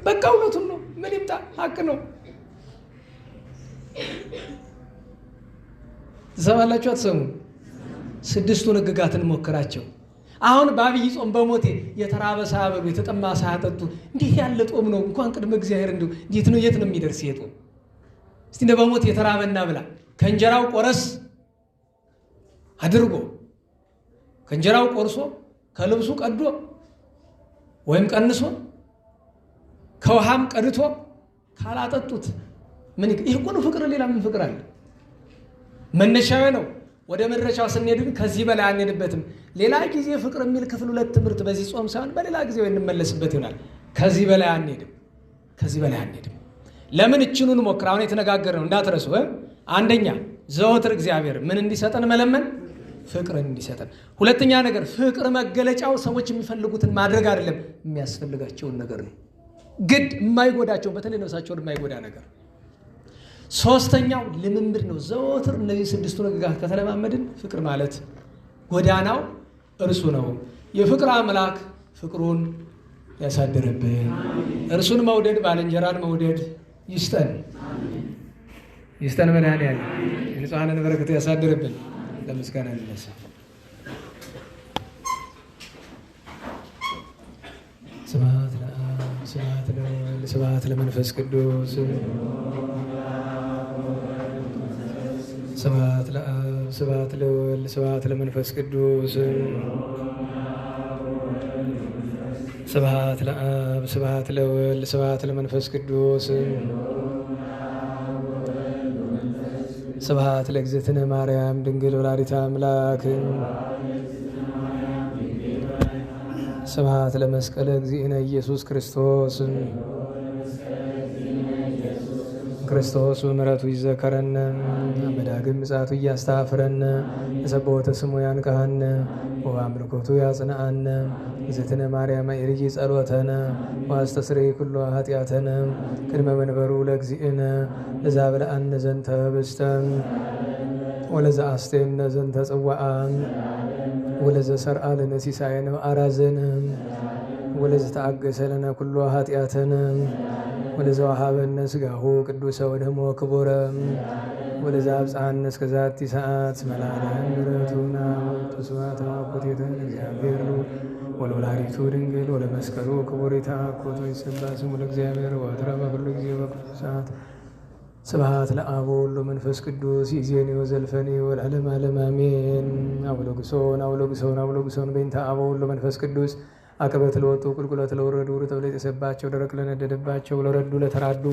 በቃ እውነቱን ነው። ምን ይምጣ፣ ሀቅ ነው። ትሰማላችሁ አትሰሙ? 6ቱን ሕግጋትን ሞክራቸው። አሁን በአብይ ጾም በሞቴ የተራበ ሳያበሉ የተጠማ ሳያጠጡ እንዲህ ያለ ጦም ነው። እንኳን ቅድመ እግዚአብሔር እንደው እንዴት ነው የት ነው የሚደርስ ይሄ ጦም? እስቲ እንደ በሞቴ የተራበና ብላ ከእንጀራው ቆረስ አድርጎ ከእንጀራው ቆርሶ ከልብሱ ቀዶ ወይም ቀንሶ ከውሃም ቀድቶ ካላጠጡት ምን ይሄ እኮ ነው ፍቅር። ሌላ ምን ፍቅር አለ? መነሻው ነው። ወደ መድረሻው ስንሄድ ግን ከዚህ በላይ አንሄድበትም። ሌላ ጊዜ ፍቅር የሚል ክፍል 2 ትምህርት በዚህ ጾም ሳይሆን በሌላ ጊዜ እንመለስበት ይሆናል። ከዚህ በላይ አንሄድም። ከዚህ በላይ አንሄድም። ለምን እችኑን ሞክር። አሁን የተነጋገርነው እንዳትረሱ። አንደኛ ዘወትር እግዚአብሔር ምን እንዲሰጠን መለመን፣ ፍቅርን እንዲሰጠን። ሁለተኛ ነገር ፍቅር መገለጫው ሰዎች የሚፈልጉትን ማድረግ አይደለም፣ የሚያስፈልጋቸውን ነገር ነው። ግድ የማይጎዳቸው በተለይ ነፍሳቸውን የማይጎዳ ነገር። ሶስተኛው ልምምድ ነው። ዘወትር እነዚህ 6ቱ ሕግጋት ከተለማመድን ፍቅር ማለት ጎዳናው እርሱ ነው። የፍቅር አምላክ ፍቅሩን ያሳድርብን። እርሱን መውደድ ባልንጀራን መውደድ ይስጠን ይስጠን። መድኃኔዓለም የንጹሐንን በረከት ያሳድርብን። ለምስጋና እንነሳ። ስብሐት ለአብ ስብሐት ለወልድ ስብሐት ለመንፈስ ቅዱስ። ስብሐት ለአብ ስብሐት ለወልድ ስብሐት ለመንፈስ ቅዱስ። ስብሐት ለአብ ስብሐት ለወልድ ስብሐት ለመንፈስ ቅዱስ። ስብሐት ለእግዝእትነ ማርያም ድንግል ወላዲተ አምላክ። ስብሐት ለመስቀለ እግዚእነ ኢየሱስ ክርስቶስ። ክርስቶስ በምሕረቱ ይዘከረነ በዳግም ምጽአቱ እያስተፋፍረነ ለሰብሖተ ስሙ ያንቅሐነ ወበአምልኮቱ ያጽንዓነ። እግዝእትነ ማርያም እርጂ ጸሎተነ ወአስተስርይ ኩሎ ኃጢአተነ ቅድመ መንበሩ ለእግዚእነ ለዘአብልዐነ ዘንተ ኅብስተ ወለዘአስተየነ ዘንተ ጽዋዓ ወለዘሰርዐ ለነ ሲሳየነ ወአራዘነ ወለዘተአገሰ ለነ ኩሎ ኃጢአተነ ወለዘወሀበነ ሥጋሁ ቅዱሰ ወደሞ ክቡረ ወለዘአብጽሐነ እስከ ዛቲ ሰዓት መላእለ ምሕረቱ ናወቱ ስብሐት ወአኮቴተ እግዚአብሔር ወለወላዲቱ ድንግል ወለመስቀሉ ክቡር ይትአኮቶ ይሰብሐ ስሙ ለእግዚአብሔር ወትረ በኩሉ ጊዜ በኩሉ ሰዓት። ስብሐት ለአብ ወወልድ ወመንፈስ ቅዱስ ይእዜኒ ወዘልፈኒ ወለዓለመ ዓለም አሜን። አውሎግሶን አውሎግሶን አውሎግሶን በእንተ አብ ወወልድ ወመንፈስ ቅዱስ። አቀበት ለወጡ ቁልቁለት ለወረዱ ርጥብ ለጤሰባቸው ደረቅ ለነደደባቸው ለረዱ ለተራዱ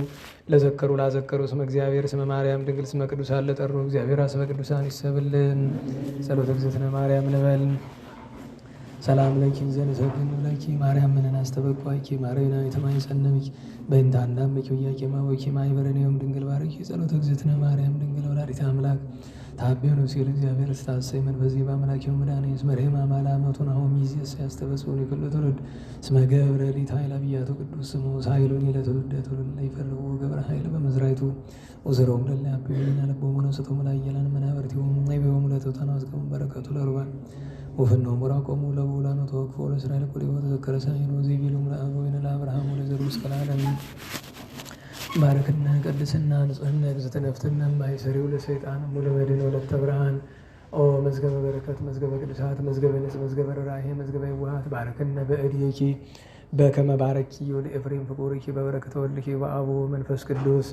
ለዘከሩ ላዘከሩ ስመ እግዚአብሔር ስመ ማርያም ድንግል ስመ ቅዱሳን ለጠሩ እግዚአብሔር ስመ ቅዱሳን ይሰብልን። ጸሎተ እግዝእትነ ማርያም ንበል። ሰላም ለኪ ዘንሰግድ ለኪ ማርያም ምንን አስተበቋኪ ማርያም የተማይጸነምኪ በእንተ አናምኪ ወያቄማ ወኪ ማይበረኔውም ድንግል ባርኪ። ጸሎተ እግዝእትነ ማርያም ድንግል ወላዲተ አምላክ ታቤ ነው ሲል እግዚአብሔር ስታሰይ መንፈስ በአምላኪው መድኃኒት መርሄማ ማላመቱን አሁን ሚዜስ ያስተበጽሁን ይክሉ ትውልድ እስመ ገብረ ሊት ኃይለ አብያቱ ቅዱስ ስሙ ሳይሉን ለትውልደ ትውልድ ይፈርዎ ገብረ ኃይል በመዝራይቱ ወዘሮም ለላ ያብዩና ለቦሙ ነስቶም ላይ የላን መናብርቲሆሙ አይበሆሙ ለተውታና ወዝገሙ በረከቱ ለርባን ወፍኖ ሙራቆሙ ለቡላኑ ተወክፎ ለእስራኤል ቁሪቦ ተዘከረ ሳይሉ ዚቢሉም ለአበዊነ ለአብርሃም ወለዘሩ እስከ ለዓለም። ባርክነ ቅድስና ንጽህነ እግዝእትነ ፍትነ እማይሰሪው ለሰይጣን ሙለመድን ወለተ ብርሃን ኦ መዝገበ በረከት መዝገበ ቅዱሳት መዝገበ ንጽሕ መዝገበ ርኅራኄ መዝገበ የዋሃት ባርክነ በእድኪ በከመ ባረኪ ወለኤፍሬም ፍቁርኪ በበረከተ ወልድኪ በአብ መንፈስ ቅዱስ።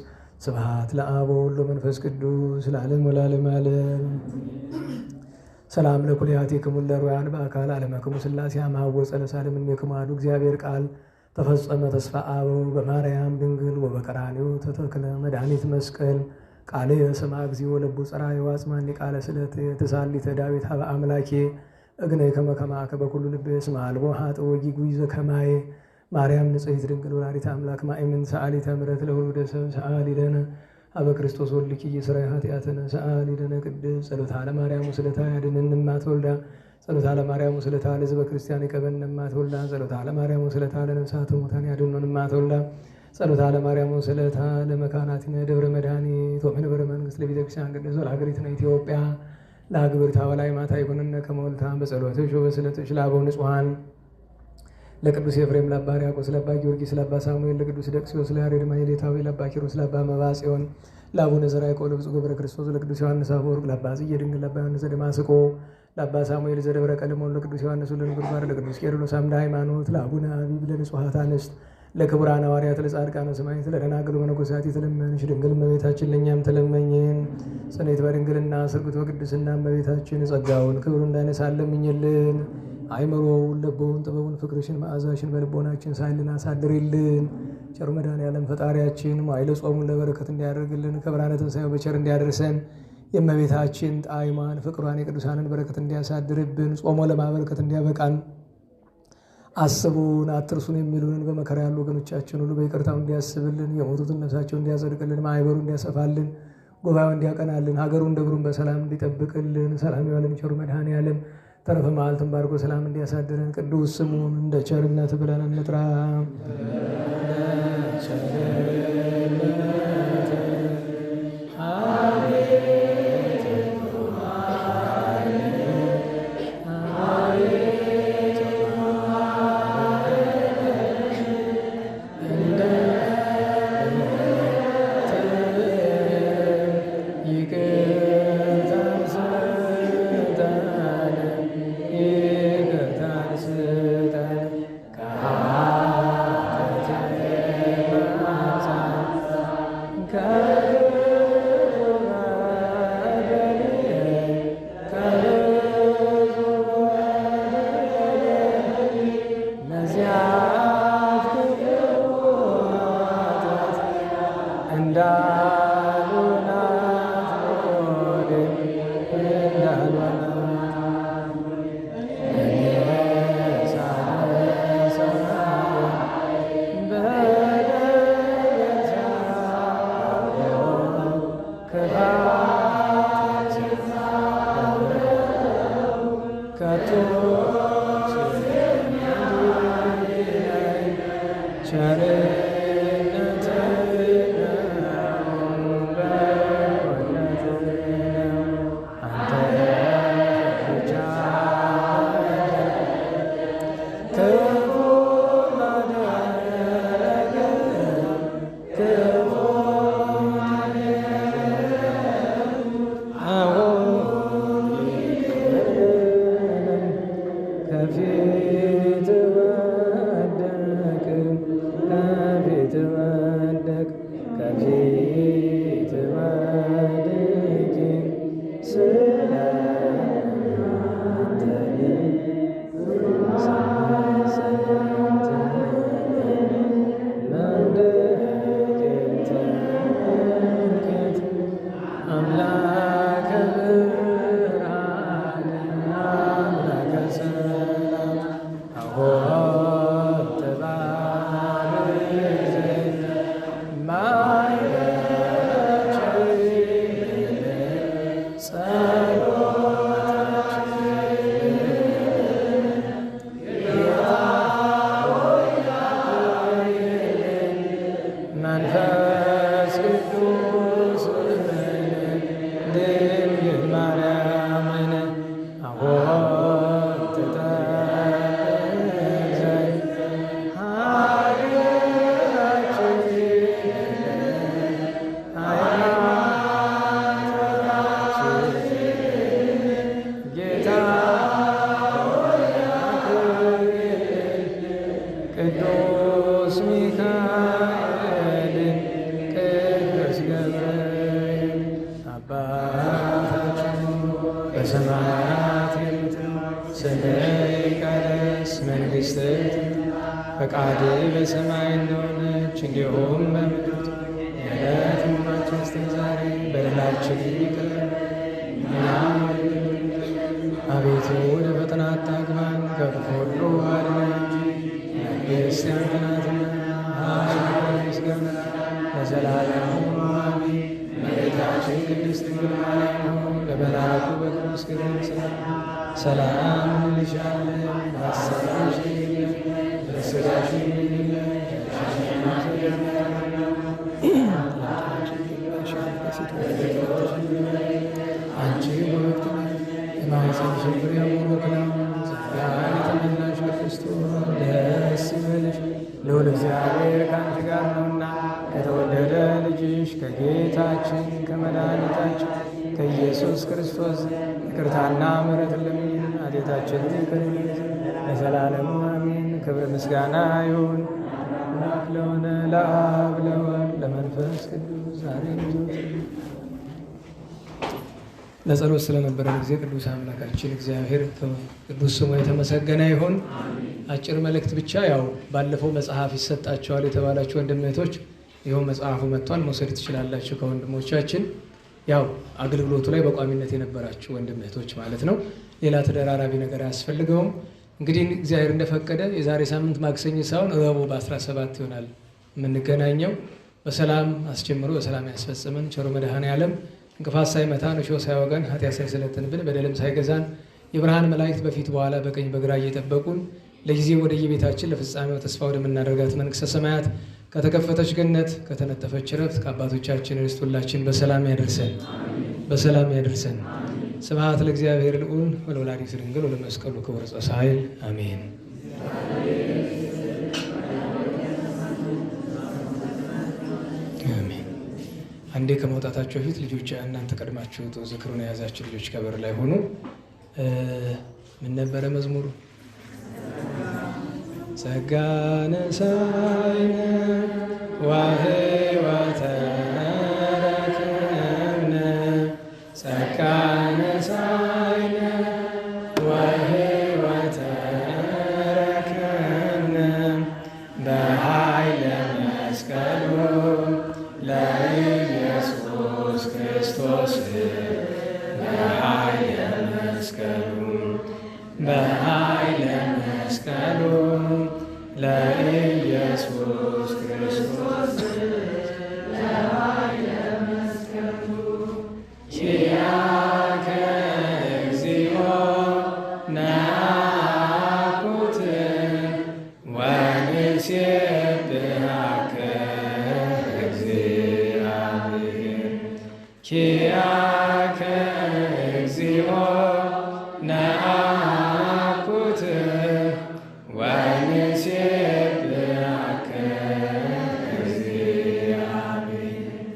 ስብሐት ለአብ ወወልድ ወመንፈስ ቅዱስ ለዓለም ወለዓለመ ዓለም። ሰላም ለኩልያቲክሙ ለሩያን በአካል ዓለመክሙ ሥላሴ አማወፀ ለሳልም እምኔክሙ አሐዱ እግዚአብሔር ቃል ተፈጸመ ተስፋ አበው በማርያም ድንግል ወበቀራንዮ ተተክለ መድኃኒት መስቀል ቃለ የስማ እግዚኦ ለቡ ጽራይ ዋጽማኒ ቃለ ስለት ተሳሊተ ዳዊት ሀበ አምላኬ እግነ ከመ ከማከ በኩሉ ልቤ እስመ አልቦ ኃጥእ ወጊጉይ ዘከማየ። ማርያም ንጽሕት ድንግል ወላዲተ አምላክ ማእምን ሰአሊተ ምሕረት ለውሉደ ሰብ ሰአሊ ለነ አበ ክርስቶስ ወልድኪ የሥራይ ኃጢአትነ ሰአሊ ለነ ቅድስት። ጸሎታ ለማርያም ወስለታ ያድነን እማትወልዳ ጸሎታ ለማርያም ወስለታ ለሕዝበ ክርስቲያን ይቀበን እማትወልዳ ጸሎታ ለማርያም ወስለታ ለነፍሳተ ሙታን ያድነን እማትወልዳ ጸሎታ ለማርያም ወስለታ ለመካናቲነ ደብረ መድኃኒት ወመንበረ መንግሥት ለቤተ ክርስቲያን ቅድስት ወለሀገሪትነ ኢትዮጵያ ለአግብርታ ወላይ ማታ ይኩንነ ከመ ወልታ በጸሎትሽ ወበስለትሽ ለአበው ንጹሐን ለቅዱስ ኤፍሬም ለአባ ሕርያቆስ ለአባ ጊዮርጊስ ለአባ ሳሙኤል ለቅዱስ ደቅሲዮስ ለያሬድ ማሕሌታዊ ለአባ ኪሮስ ለአባ መባጽዮን ለአቡነ ዘርዓ ያዕቆብ ለብፁዕ ገብረ ክርስቶስ ለቅዱስ ዮሐንስ አፈወርቅ ለአባ ጽጌ ድንግል ለአባ ዮሐንስ ዘደማስቆ ለአባ ሳሙኤል ዘደብረ ቀልሞን ለቅዱስ ዮሐንስ ወለነጎድጓድ ለቅዱስ ቄርሎስ አምደ ሃይማኖት ለአቡነ አቢብ ለንጹሐት አንስት ለክቡራን ሐዋርያት ለጻድቃን ወሰማዕታት ለደናግል መነኮሳት የተለመንሽ ድንግል እመቤታችን ለእኛም ተለመኝን። ጽንዕት በድንግልና ስርጉት በቅድስና እመቤታችን ጸጋውን ክብሩን እንዳይነሳን ለምኝልን። አእምሮውን ልቦውን ጥበቡን ፍቅርሽን መዓዛሽን በልቦናችን ሳይልን አሳድሪልን። ቸሩ መድኃኔዓለም ፈጣሪያችን መዋዕለ ጾሙን ለበረከት እንዲያደርግልን ከብርሃነ ትንሣኤው በቸር እንዲያደርሰን የእመቤታችን ጣዕሟን ፍቅሯን የቅዱሳንን በረከት እንዲያሳድርብን ጾሞ ለማበረከት እንዲያበቃን አስቡን አትርሱን የሚሉንን በመከራ ያሉ ወገኖቻችን ሁሉ በይቅርታው እንዲያስብልን የሞቱትን ነፍሳቸውን እንዲያጸድቅልን ማኅበሩን እንዲያሰፋልን ጉባኤውን እንዲያቀናልን ሀገሩን ደብሩን በሰላም እንዲጠብቅልን ሰላም ያለን ቸሩ መድኃኔዓለም ተረፈ መዓልቱን ባርኮ ሰላም እንዲያሳድረን ቅዱስ ስሙን እንደ ቸርነት ብለን እንጥራ። ፈቃድህ በሰማይ እንደሆነች እንዲሁም በምድር የዕለት ምግባችንን ስጠን ዛሬ፣ በደላችንን ይቅር እኛም አቤቱ ወደ ፈተና አታግባን ከክፉ ሁሉ አድነን እንጂ መንግሥት ያንተ ናትና ኃይል፣ ምስጋና ለዘላለሙ አሜን። እመቤታችን ቅድስት ድንግል ማርያም ሆይ በመልአኩ በቅዱስ ገብርኤል ሰላም እንልሻለን። በሐሳብሽ ድንግል በሥጋሽም ድንግል አንቺ ቡርክት ነሽ፣ የማኅፀንሽ ፍሬ ቡሩክ ነው። ጸጋን የተመላሽ ቅድስት ሆይ ደስ ይበልሽ፣ ልዑል እግዚአብሔር ከአንቺ ጋር ነውና ከተወደደ ልጅሽ ከጌታችን ከመድኃኒታችን ከኢየሱስ ክርስቶስ ይቅርታና ምሕረትን ለምኝልን ኃጢአታችንን ይቅር ይበለን ለዘላለሙ አሜን። ክብር ምስጋና ይሁን አምላክ ለሆነ ለአብ ለወልድ ለመንፈስ ቅዱስ ዛሬም ዘወትርም። ለጸሎት ስለነበረን ጊዜ ቅዱስ አምላካችን እግዚአብሔር ቅዱስ ስሙ የተመሰገነ ይሁን። አጭር መልእክት ብቻ፣ ያው ባለፈው መጽሐፍ ይሰጣቸዋል የተባላችሁ ወንድም እህቶች ይኸው መጽሐፉ መጥቷል፣ መውሰድ ትችላላችሁ ከወንድሞቻችን። ያው አገልግሎቱ ላይ በቋሚነት የነበራችሁ ወንድም እህቶች ማለት ነው። ሌላ ተደራራቢ ነገር አያስፈልገውም። እንግዲህ እግዚአብሔር እንደፈቀደ የዛሬ ሳምንት ማክሰኞ ሳይሆን ረቡዕ በ17 ይሆናል የምንገናኘው። በሰላም አስጀምሮ በሰላም ያስፈጽመን ቸሩ መድኃኔዓለም። እንቅፋት ሳይመታን እሾህ ሳይወጋን ኃጢአት ሳይሰለጥንብን በደልም ሳይገዛን የብርሃን መላእክት በፊት በኋላ በቀኝ በግራ እየጠበቁን ለጊዜ ወደየቤታችን ለፍጻሜው ተስፋ ወደምናደርጋት መንግሥተ ሰማያት ከተከፈተች ገነት ከተነጠፈች ዕረፍት ከአባቶቻችን ርስት ሁላችን በሰላም ያደርሰን፣ በሰላም ያደርሰን። ስብሐት ለእግዚአብሔር ልዑል ወለወላዲቱ ድንግል ወለመስቀሉ ክቡር ኃይል አሜን። አሜን። አንዴ ከመውጣታቸው በፊት ልጆች እናንተ ቀድማችሁ ዝክሩን የያዛችሁ ልጆች ከበር ላይ ሆኑ። ምን ነበረ መዝሙሩ? ጸጋ ነሳይነ ወሕይወተ ረከብነ ጸጋ ነሳይነ ወሕይወተ ረከብነ በኃይለ መስቀሉ ለኢየሱስ ክርስቶስ በኃይለ መስቀሉ በኃይለ መስቀሉ ለኢየሱስ ክርስቶስ በኃይለ መስቀሉ ኪያከ እግዚኦ ናኩት ወንሴብሐከ እግዚአብሔር ኪያከ እግዚኦ ናኩት ወንሴብሐከ እግዚአብሔር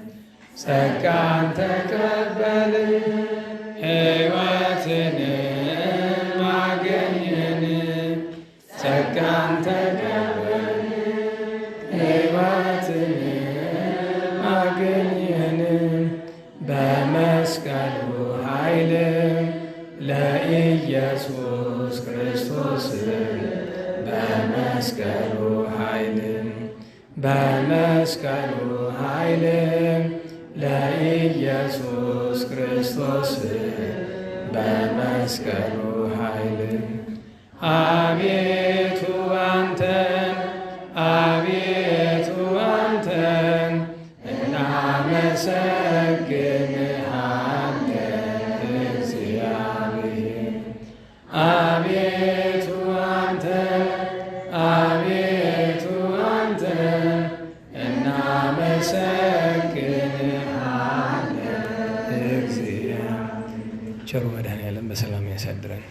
ጸጋን ተቀበልን ሕይወትንም አገኘን ጸጋን ተቀበልን ሕይወትንም አገኘን በመስቀሉ ኃይል ለኢየሱስ ክርስቶስ በመስቀሉ ኃይል በመስቀሉ ኃይል ለኢየሱስ ክርስቶስ በመስቀሉ ኃይል አቤቱ አንተን አቤቱ አንተን እናመሰግንሃለን እግዚአብሔር አቤቱ አንተን አቤቱ አንተን እናመሰግንሃለን እግዚአብሔር። ቸሩ መድኃኔዓለም በሰላም ያሳድረን።